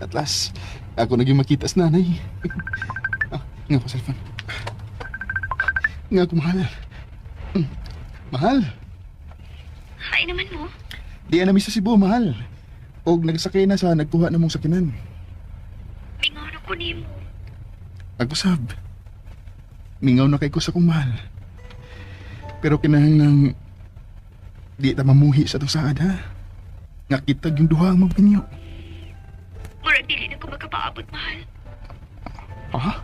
At last, ako naging makita sa nanay. Ah, nga ko cellphone. Nga ako mahal. Mahal. Ay naman mo. Di na mi sa Cebu, mahal. Og nagsakay na sa nagkuha na mong sakinan. Mingaw na ko nimo. Agusab. Mingaw na kay ko sa kong mahal. Pero kinahanglang di ta mamuhi sa itong saad, ha? Nga kitag yung duha ang magpinyo. Murag dili na ko makapaabot, mahal. Ha?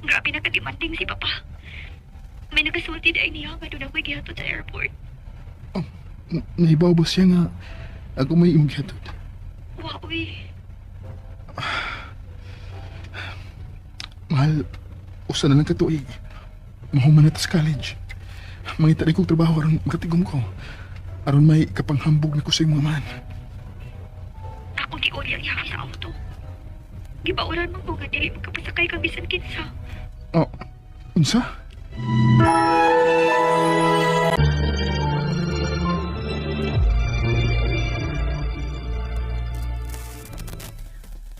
Grabe na kademanding si Papa. May nagasulti dahil niya nga doon ako'y gihatod sa airport. Nahibaw ba siya nga ako may imong gihatod? Wa, uy. Mahal, usa na lang ka tuig. Mahuman na ta sa college. Mangita rin kong trabaho aron makatigom ko. Aron may kapanghambog na ko sa imong amahan. Ako giuli ang yaki sa auto. Gibaulan man ko nga dili magkapasakay kang bisan kinsa. Oh, unsa?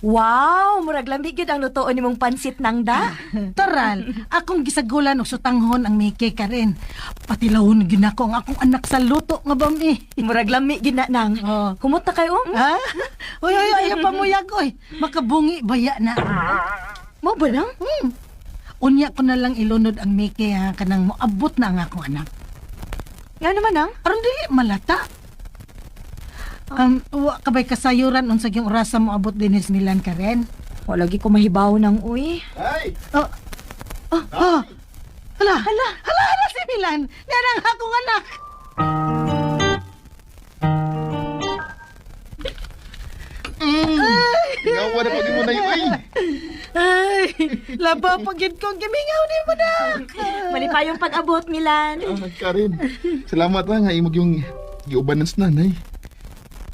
Wow, murag lamig gyud ang lutoon nimong pansit nang da. Toral, akong gisagulan og sutanghon ang Mickey ka rin. Patilawon gyud nako ang akong anak sa luto nga bami. Murag lami gyud na nang. Oh. Humot na kayo. Ha? Uy, uy, ayaw pamuyag, oy. Makabungi baya na. Mo ba nang? Unya ko na lang ilunod ang Mickey ha, kanang moabot na ang akong anak. Nga naman nang. Aron dili malata. Wa ka ba'y kasayuran unsa gyung orasa mo abot dinhi sa Milan ka rin? Wala lagi ko mahibaw nang uy. Ay! Oh. Oh, oh. Hala, hala, hala, hala si Milan. Yan ang akong anak. Ingaw na ko mo na yun, ay! Ay, labaw pag yun kong gimingaw ni mo na. Malipayong pag-abot, Milan. Ah, Karin, salamat ha nga imong yung giubanan sa nanay.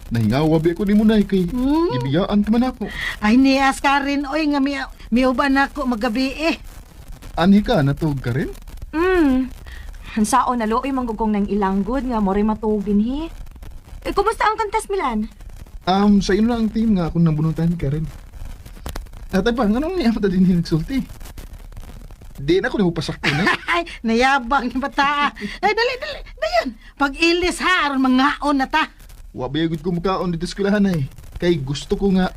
Nahingaw abi ako ni mo nay kay gibiyaan ka man ako. Ay, nias ka rin, oy, nga miuban ako magabi eh. Anhi ka natug Karin? Ang sao na luoy manggugong ng ilanggod nga more matugin hi. Eh, kumusta ang kantas, Milan? Sa ino lang ang team nga akong nabunutan Karin. Atay pa, nganong niya pa din nagsulti? Di na ko nimo pasakto na. Ay, nayabang ni bata. Ay, dali, dali. Dayon, pag-ilis ha, aron mangaon na ta. Wa ba gud ko mukaon dito sa eskwelahan ay. Kay gusto ko nga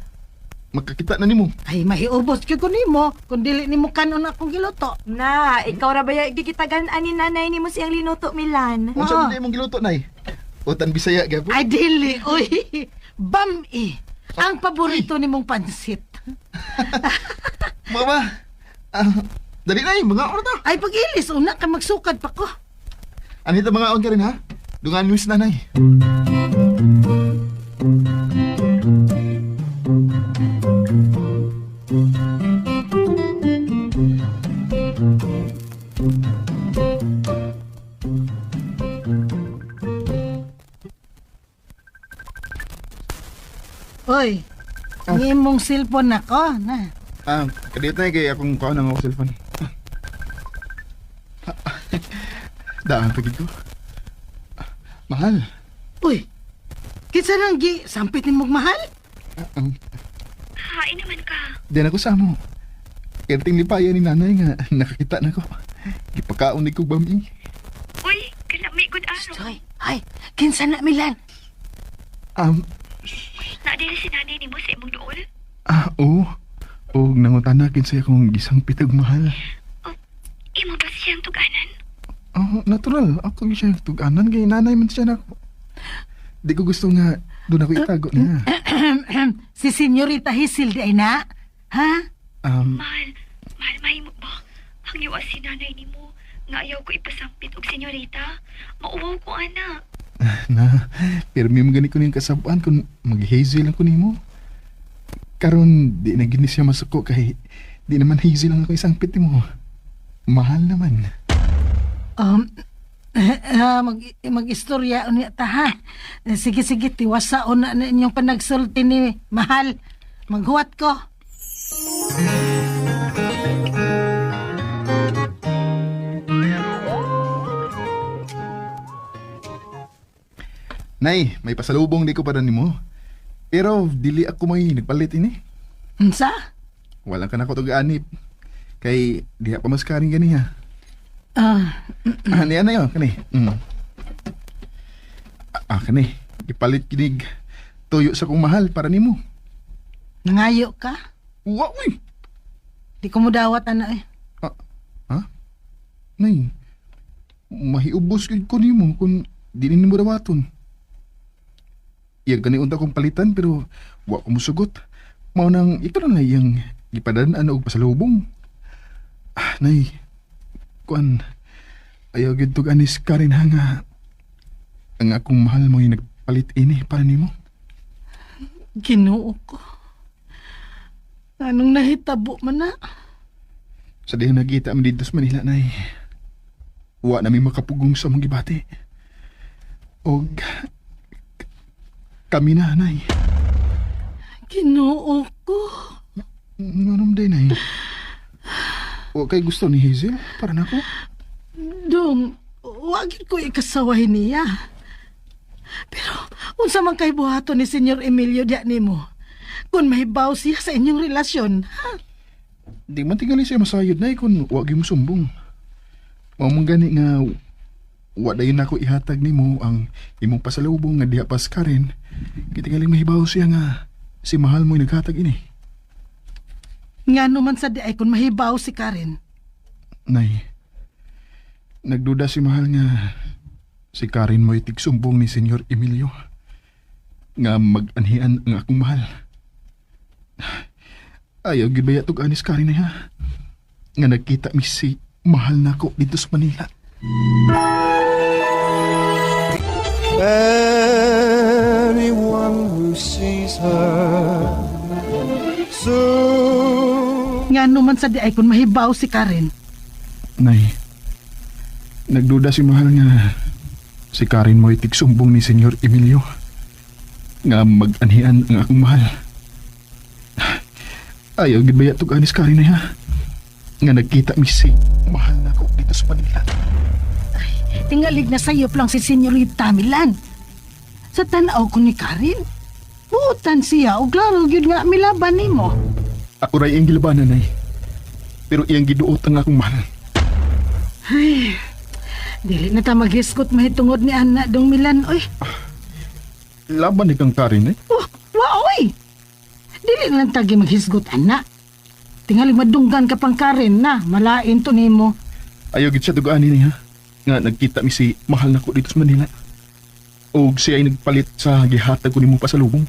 makakita na nimo. Ay, mahiubos gyud ko nimo kung dili nimo kanon akong giluto. Na, ikaw ra ba yung gikitagan ani nanay nimo siyang linuto, Milan? Unsa Oo. man imong giluto nay? Utan Bisaya gyapon. Ay, dili, oy. Bam-i. Ang paborito nimong pansit. Mama. Ah, dali na mga oras ta. Ay, pag-ilis, una ka magsukad pa ko. Anita mga on Karin ha? Dungan news nanay. Oy, ang imong cellphone nako na. Ah, kadiyot na kay akong kuha ng akong cellphone. Daan pagid ko. Mahal. Uy, kinsa nang gi sampit nimong mahal? Ah, ang Hain naman ka. Diyan ako sa amo. Kerting lipaya ni nanay nga nakakita na ko. Gipakaon ni kog bami. Uy, kalami good araw. Oy, ay, kinsa na Milan? Na dili si nanay nimo sa imong duol. Ah, oo. Og nangutana kinsa akong gisang pitag mahal. Oh, imo ba siyang tuganan? Oh, natural. Ako gyud siya tuganan kay nanay man siya nako. Di ko gusto nga doon ako itago niya. Si Senyorita Hisil di ay na? Ha? Mahal, mahal mahimo ba? Hangyo si nanay nimo. Nga ayaw ko ipasampit og senyorita. Mauwaw ko, ana. Na, pirmi mo gani ko niyang kasabaan kung mag-Hazel lang ko nimo. Karon di na gini siya masuko kay di naman Hazel lang ako isangpit nimo. Mahal naman. Um, mag, mag-istorya unya ta ha. Sige, sige, tiwasaon na na inyong panagsulti ni Mahal. Maghuwat ko. Nay, may pasalubong di ko para nimo. Pero dili ako may nagpalit ini. Unsa? Wala ka na ko anip. Kay diha pa mas karing gani ha. Ah, Ah, niya na yun, kani. Ah, kani. Ipalit kinig tuyo sa kong mahal para nimo. Nangayo ka? Wa, uy! Di ko mo dawat ana eh. Ah, ha? Nay, mahiubos gyud ko nimo kung di nimo dawaton. Iyang kani unta kong palitan pero wa ko mosugot. Mao nang ito na lang iyang gipadaan og pasalubong. Ah, nay, kuan, ayaw gyud tug anis Karen ha nga ang akong mahal mo yung nagpalit ini para nimo. Ginoo ko. Anong nahitabo man na? Sa dihang nagita mi didto sa Manila, nay. Wa na mi makapugong sa among gibati. Og kami na, nay. Ginoo ko. Nganong day, nay? Wa kay gusto ni Hazel para nako? Dong, wag ko ikasaway niya. Pero unsa man kay buhaton ni Senyor Emilio diya nimo? Kung mahibaw siya sa inyong relasyon, ha? Di man tingali siya masayod, nay, kung wa gyud mo sumbong. Mao man gani nga wa dayon nako ihatag nimo ang imong pasalubong nga diha pas Karen. Kay tingaling mahibaw siya nga si mahal mo'y naghatag ini. Ngano man sa di ay kung mahibaw si Karen? Nay, nagduda si mahal nga si Karen mo'y tigsumbong ni Senyor Emilio nga mag-anhian ang akong mahal. Ayaw gyud baya tug anis Karen ha. Nga nagkita mi si mahal nako dito sa Manila. Anyone who sees her soon. Ngano man sa di ay kung mahibaw si Karen? Nay, nagduda si mahal nga si Karen mo'y tigsumbong ni Senyor Emilio nga mag-anhian ang akong mahal. Ayaw gyud baya tug anis Karen ha. Nga nagkita mi si mahal nako dito sa Manila. Tingalig na sayop lang si Senyorita Milan. Sa tan-aw ko ni Karen, buutan siya o klaro gyud nga milaban nimo. Ako ray iyang gilabanan, nay. Pero iyang giduot ang akong mahal. Ay, dili na ta maghiskot mahitungod ni Ana dong Milan, oy. Laban ni kang Karen, eh. Oh, wa oy. Dili na lang tagi maghisgot ana. Tingali madunggan ka pang Karen na, malain to nimo. Ayaw gid siya dugaan niya. Nga nagkita mi si mahal nako dito sa Manila. Og siya ay nagpalit sa gihatag ko nimo pasalubong.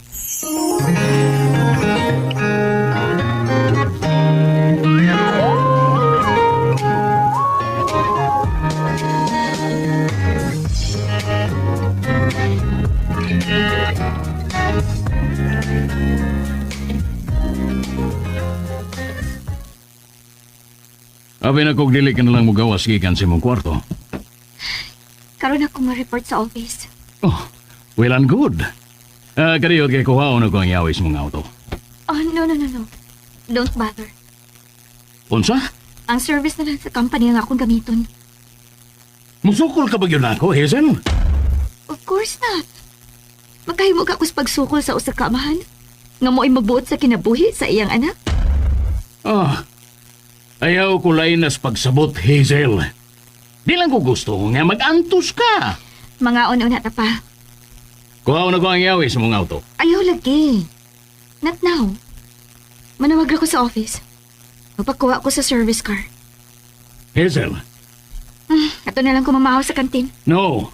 Abi na kog dili ka na lang mugawas gikan sa imong kwarto. Karon ako ma-report sa office. Oh, well and good. Ah, kadiyot kay kuhaon ako ang yawis mong auto. Oh, no, no, no, no. Don't bother. Unsa? Ang service na lang sa company ang akong gamiton. Musukol ka ba gyud nako, Hazel? Of course not. Magkahimo ka kus pagsukol sa usa ka amahan. Nga mo'y magbuot sa kinabuhi sa iyang anak. Ah, ayaw ko lain nas pagsabot, Hazel. Di lang ko gusto nga mag-antos ka. Mga una ta pa. Kuhaon ako ang yawis mong auto. Ayaw lagi. Not now. Manawag ko sa office. Magpakuha ko sa service car. Hazel, Ato na lang kumamahaw sa kantin. no.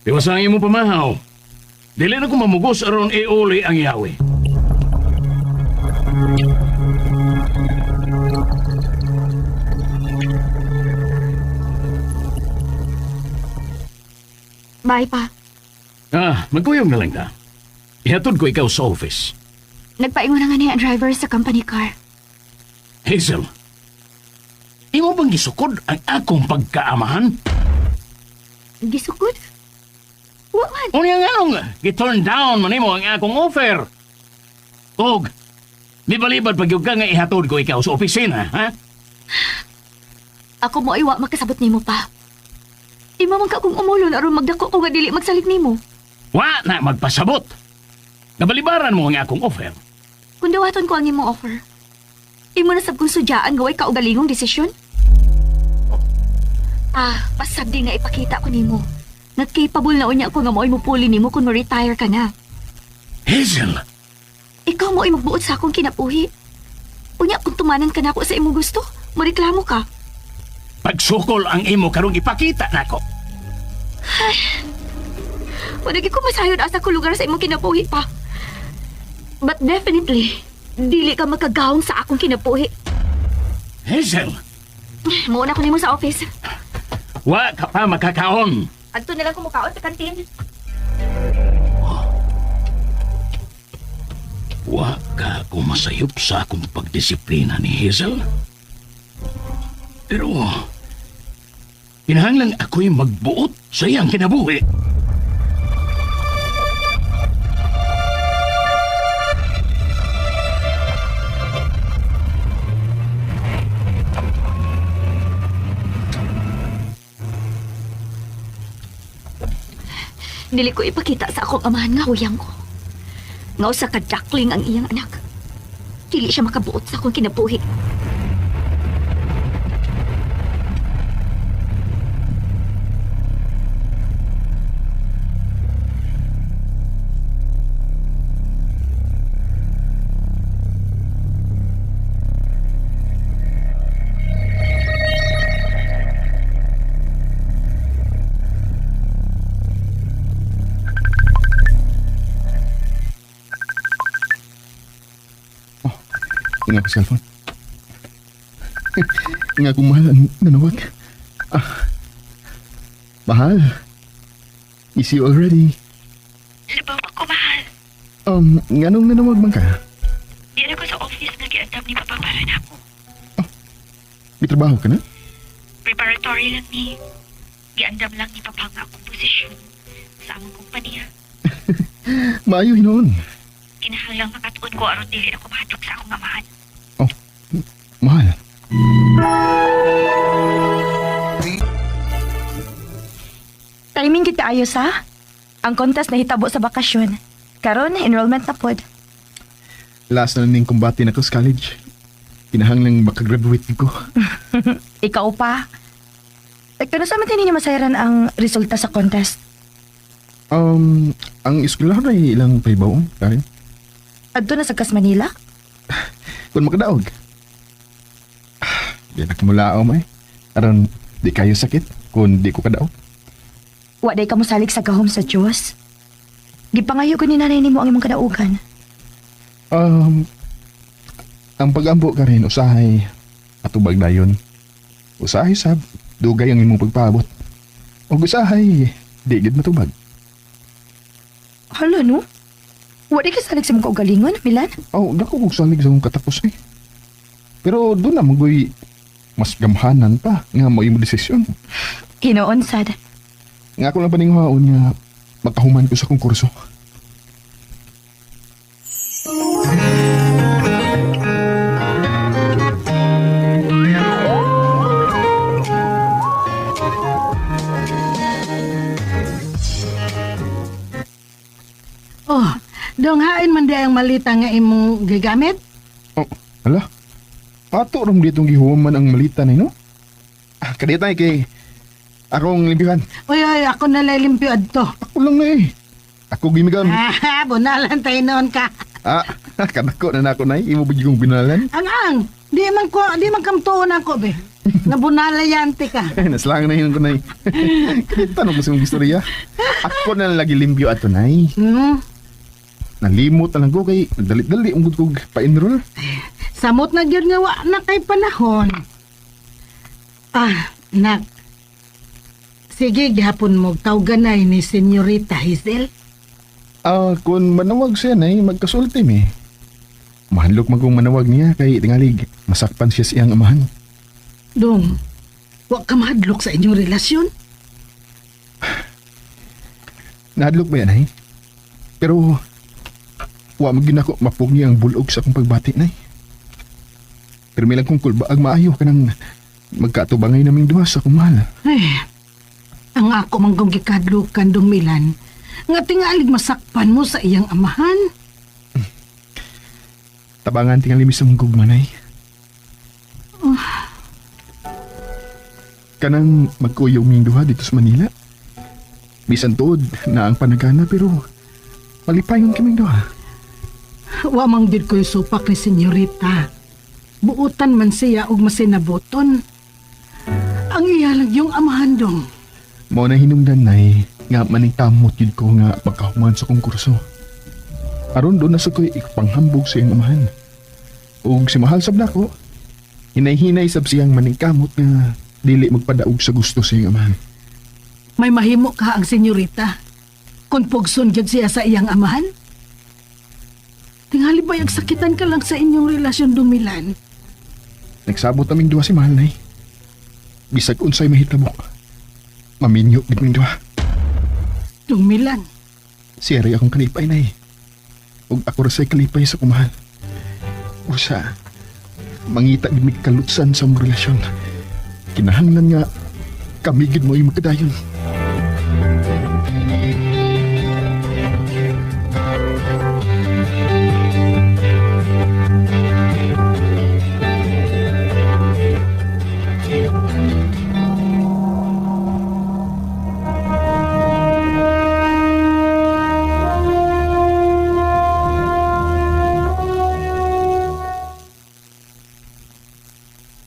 Iwasan ang imong pamahaw. Dili na ko mamugos aron iuli ang yawi. Bye pa. Ah, magkuyog na lang ta. Ihatod ko ikaw sa office. Nagpaingon na nga niya ang driver sa company car. Hazel, imo bang gisukod ang akong pagkaamahan? Gisukod? Wa man. Unya nga nung gi-turn down man nimo ang akong offer. Og, mibalibad pag ka nga ihatod ko ikaw sa opisina, ha? Ako mo ay wa makasabot nimo pa. Di man ka kung umulon aron magdako ko nga dili magsalig nimo. Wa na magpasabot. Nabalibaran mo ang akong offer. Kung dawaton ko ang imong offer, imo na sab kong sudyaan nga way kaugalingong desisyon. Ah, pasabdi nga ipakita ko nimo. Nga capable na unya ko nga mo'y mupuli nimo kung mo-retire ka na. Hazel, Ikaw mo ay magbuot sa akong kinabuhi. Unya kung tumanan ka nako sa imong gusto, moreklamo ka. pagsukol ang imo karong ipakita nako. Wala gyud ko masayod asa ko lugar sa imong kinabuhi pa. But definitely, dili ka makagawong sa akong kinabuhi. Hazel, Muuna ko nimo sa office. wa ka pa makakaon. Adto na lang ko mukaon sa kantin. Wa ka kumasayop sa akong pagdisiplina ni Hazel. Pero, kinahanglan ako'y magbuot sa iyang kinabuhi. Dili ko ipakita sa akong amahan nga huyang ko. Nga usa ka duckling ang iyang anak. Dili siya makabuot sa akong kinabuhi. Nga ko cellphone. Nga kong mahal ang nanawag. Ah, mahal. Is you already? Labaw ako, mahal. Nganong nanawag man ka? Di na ko sa office nga giandam ni Papa para nako. May trabaho ka na? Preparatory lang ni. Giandam lang ni Papa nga akong posisyon sa among kumpanya. Maayo hinoon. Kinahanglang makatuon ko aron dili ako mahadlok sa akong amahan. Oh, mahal. Timing kita ayos ha. Ang contest nahitabo sa bakasyon. Karon enrollment na pod. Last na ning kumbate na ko sa college. Kinahanglang makagraduate ko. Ikaw pa. Eh, kano sa man ninyo masayaran ang resulta sa contest? Ang eskwelahan ay ilang pahibaw, Karen? Adto na sa Kas Manila? Kung makadaog. Ah, di na kumulao, may. Aron, di kayo sakit kung di ko kadaog. Wa day ka mosalig sa gahom sa Dios. Gipangayo ko ni nanay nimo ang imong kadaugan. Um, ang pag-ampo ka rin, usahay, atubag dayon. Usahay sab, dugay ang imong pagpaabot. O usahay, di gid matubag. Hala no? Wa day ka salig sa imong kaugalingon, Milan? Oh, dako kog salig sa akong katapos eh. Pero doon na magoy mas gamhanan pa nga mo imo desisyon. Hinoon sad. Nga ako lang paningwaon nga makahuman ko sa kongkurso. Oh, dong hain man di ang malita nga imong gigamit. Oh, ala. Ato ram ditong gihuman ang malita na no? Ah, kadiyot ay kay akong limpihan. Uy, uy, ako na lalimpyo adto. Ako lang na eh. Ako gimigam. Ah, bunalan tayo noon ka. Ah, kadako na nako nay. Imo ba kong binalan? Ang ang, di man ko, di man kamtuon ako be. Nabunalayante ka. Naslangan na yun ko nay. Kadiyot tanong ko sa imong istorya. Ako na lang lagi limpyo ato nay. Nalimot na lang ko kay nagdali-dali ang gud kog pa-enroll. Samot na gyud nga wa na kay panahon. Ah, nak. Sige gihapon mo tawganay ni Senyorita Hazel. Ah, kung manawag siya nay, magkasulti mi. Mahanlok man kung manawag niya kay tingalig masakpan siya siyang amahan. Dong, wa ka mahadlok sa inyong relasyon. Nahadlok ba yan, ay? Pero wa man gyud nako mapugni ang bulog sa akong pagbati, nay. Pero may lang kong kulbaag maayo kanang magkatubangay naming duha sa akong mahal. Ay, ang ako man kong gikadlukan, Dong Milan, nga tingalig masakpan mo sa iyang amahan. Tabangan tingali mi sa mong gugma, nay. Kanang magkuyog ming duha dito sa Manila. Bisan tuod na ang panagana pero malipayon kaming duha. Wa mang gid ko'y supak ni Senyorita. Buutan man siya og masinaboton. Ang iya lang yung amahan, Dong. Mao na hinungdan, nay, nga maningkamot yun ko nga pagkahuman sa kong kurso. Aron doon na sa ko'y ipanghambog sa iyang amahan. Ug si mahal sab nako, hinay-hinay sab siyang maningkamot nga dili magpadaog sa gusto sa iyang amahan. May mahimo ka ang senyorita. Kung pugson gyud siya sa iyang amahan. Tingali ba sakitan ka lang sa inyong relasyon, Dumilan? Nagsabot naming duha si mahal, nay. Bisag unsay mahitabo. Maminyo gid ming duha. Dumilan, Siya ray akong kalipay, nay. Ug ako ra say kalipay sa kumahal. Usa, mangita gid mig kalutsan sa among relasyon. Kinahanglan nga kami gid mo magkadayon.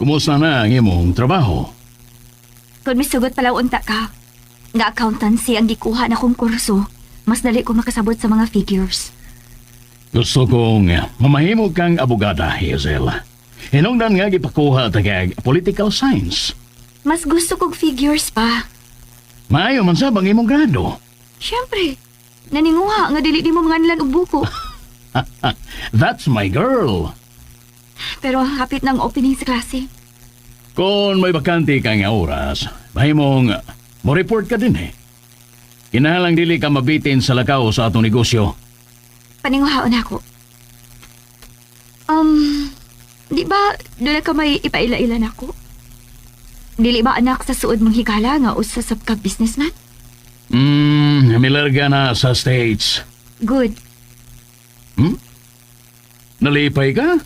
Kumusta na ang imong trabaho? Kung misugot pala unta ka, nga accountancy ang gikuha na kong kurso, mas dali ko makasabot sa mga figures. Gusto kong mamahimo kang abogada, Hazel. Hinungdan nga gipakuha ta kag political science. Mas gusto kong figures pa. Maayo man sab ang imong grado. Siyempre, naninguha nga dili di mo manganlan og buko. That's my girl. Pero hapit ng opening sa klase. Kung may bakante ka nga oras, mahimong mo report ka din eh. Kinahanglang dili ka mabitin sa lakaw sa atong negosyo. Paninguhaon ako. Di ba doon na ka may ipaila-ila nako? Dili ba anak sa suod mong higala nga usa sa ka businessman? Milarga na sa States. Good. Nalipay ka?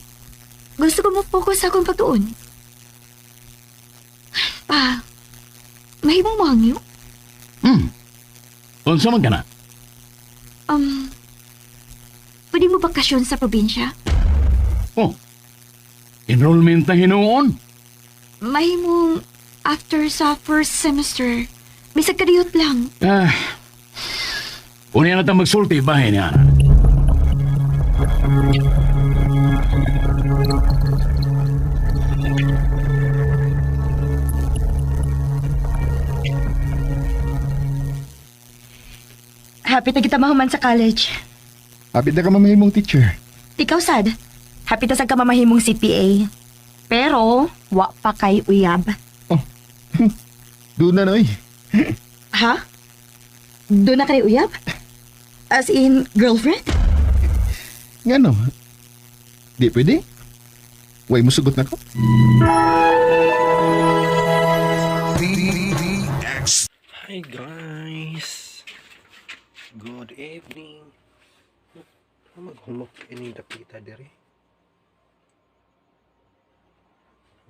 Gusto ko mo-focus sa akong pagtuon. Pa, mahimong mangyo? Unsa man ka na? Pwede mo bakasyon sa probinsya? Oh, enrollment na hinuon. Mahimong after sa first semester. Bisag kadiyot lang. Ah, unya na ta magsulti bahin niya. Happy na kita mahuman sa college. Hapit na ka mamahimong teacher. Ikaw, sad. Happy ta sa ka mamahimong CPA. Pero, wa pa kay uyab. Oh, doon na, noy. Ha? Doon na kay uyab? As in, girlfriend? Nga no. Di pwede. Way mo sugot na ko. Hi guys! Good evening! Maghumok ini dapita diri.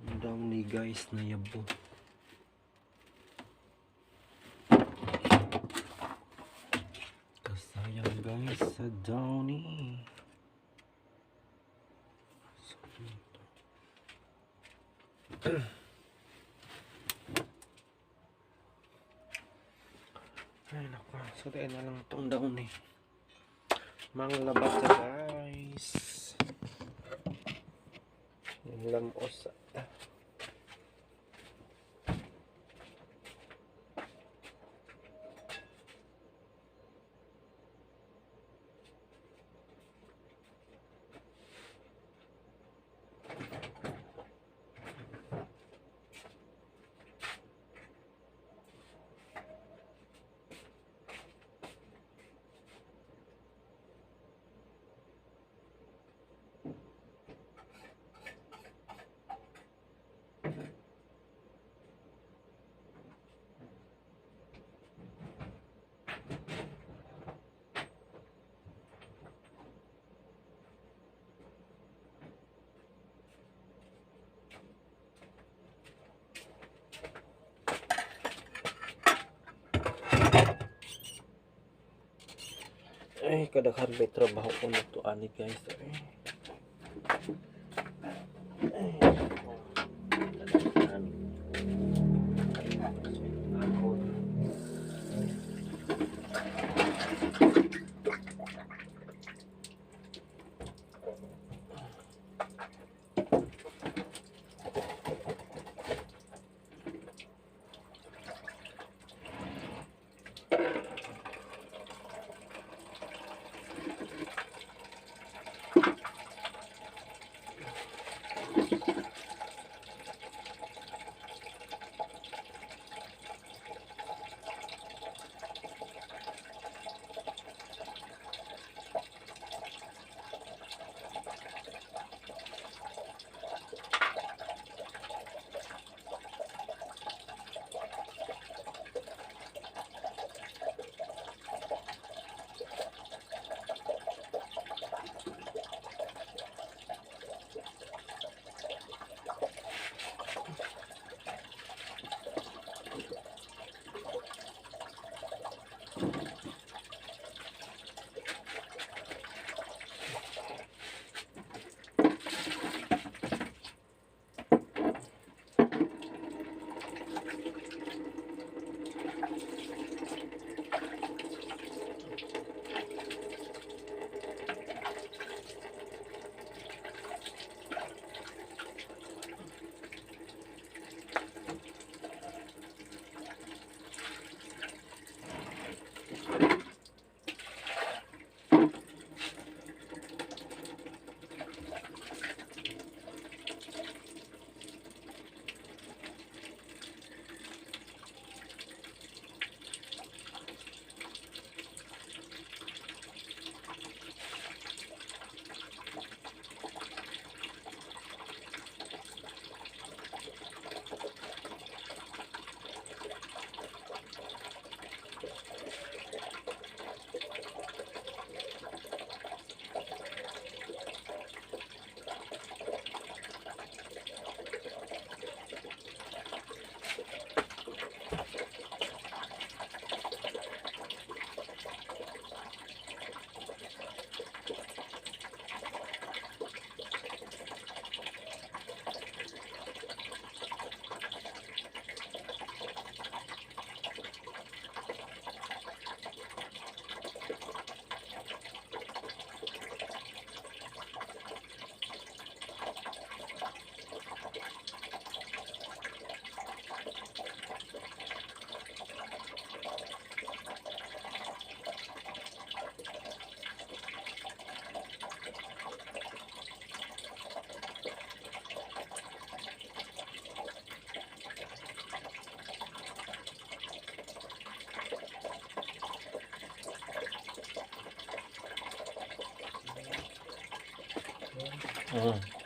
Ang dami guys na yabo. Kasayang guys sa downy. So, ito. Ay naku, so tayo na lang itong downy. Manglabat sa guys. Yung lamos. Kadaghan may trabaho ko na to ani guys. Ay. Ay, oh, kadaghan. Ako.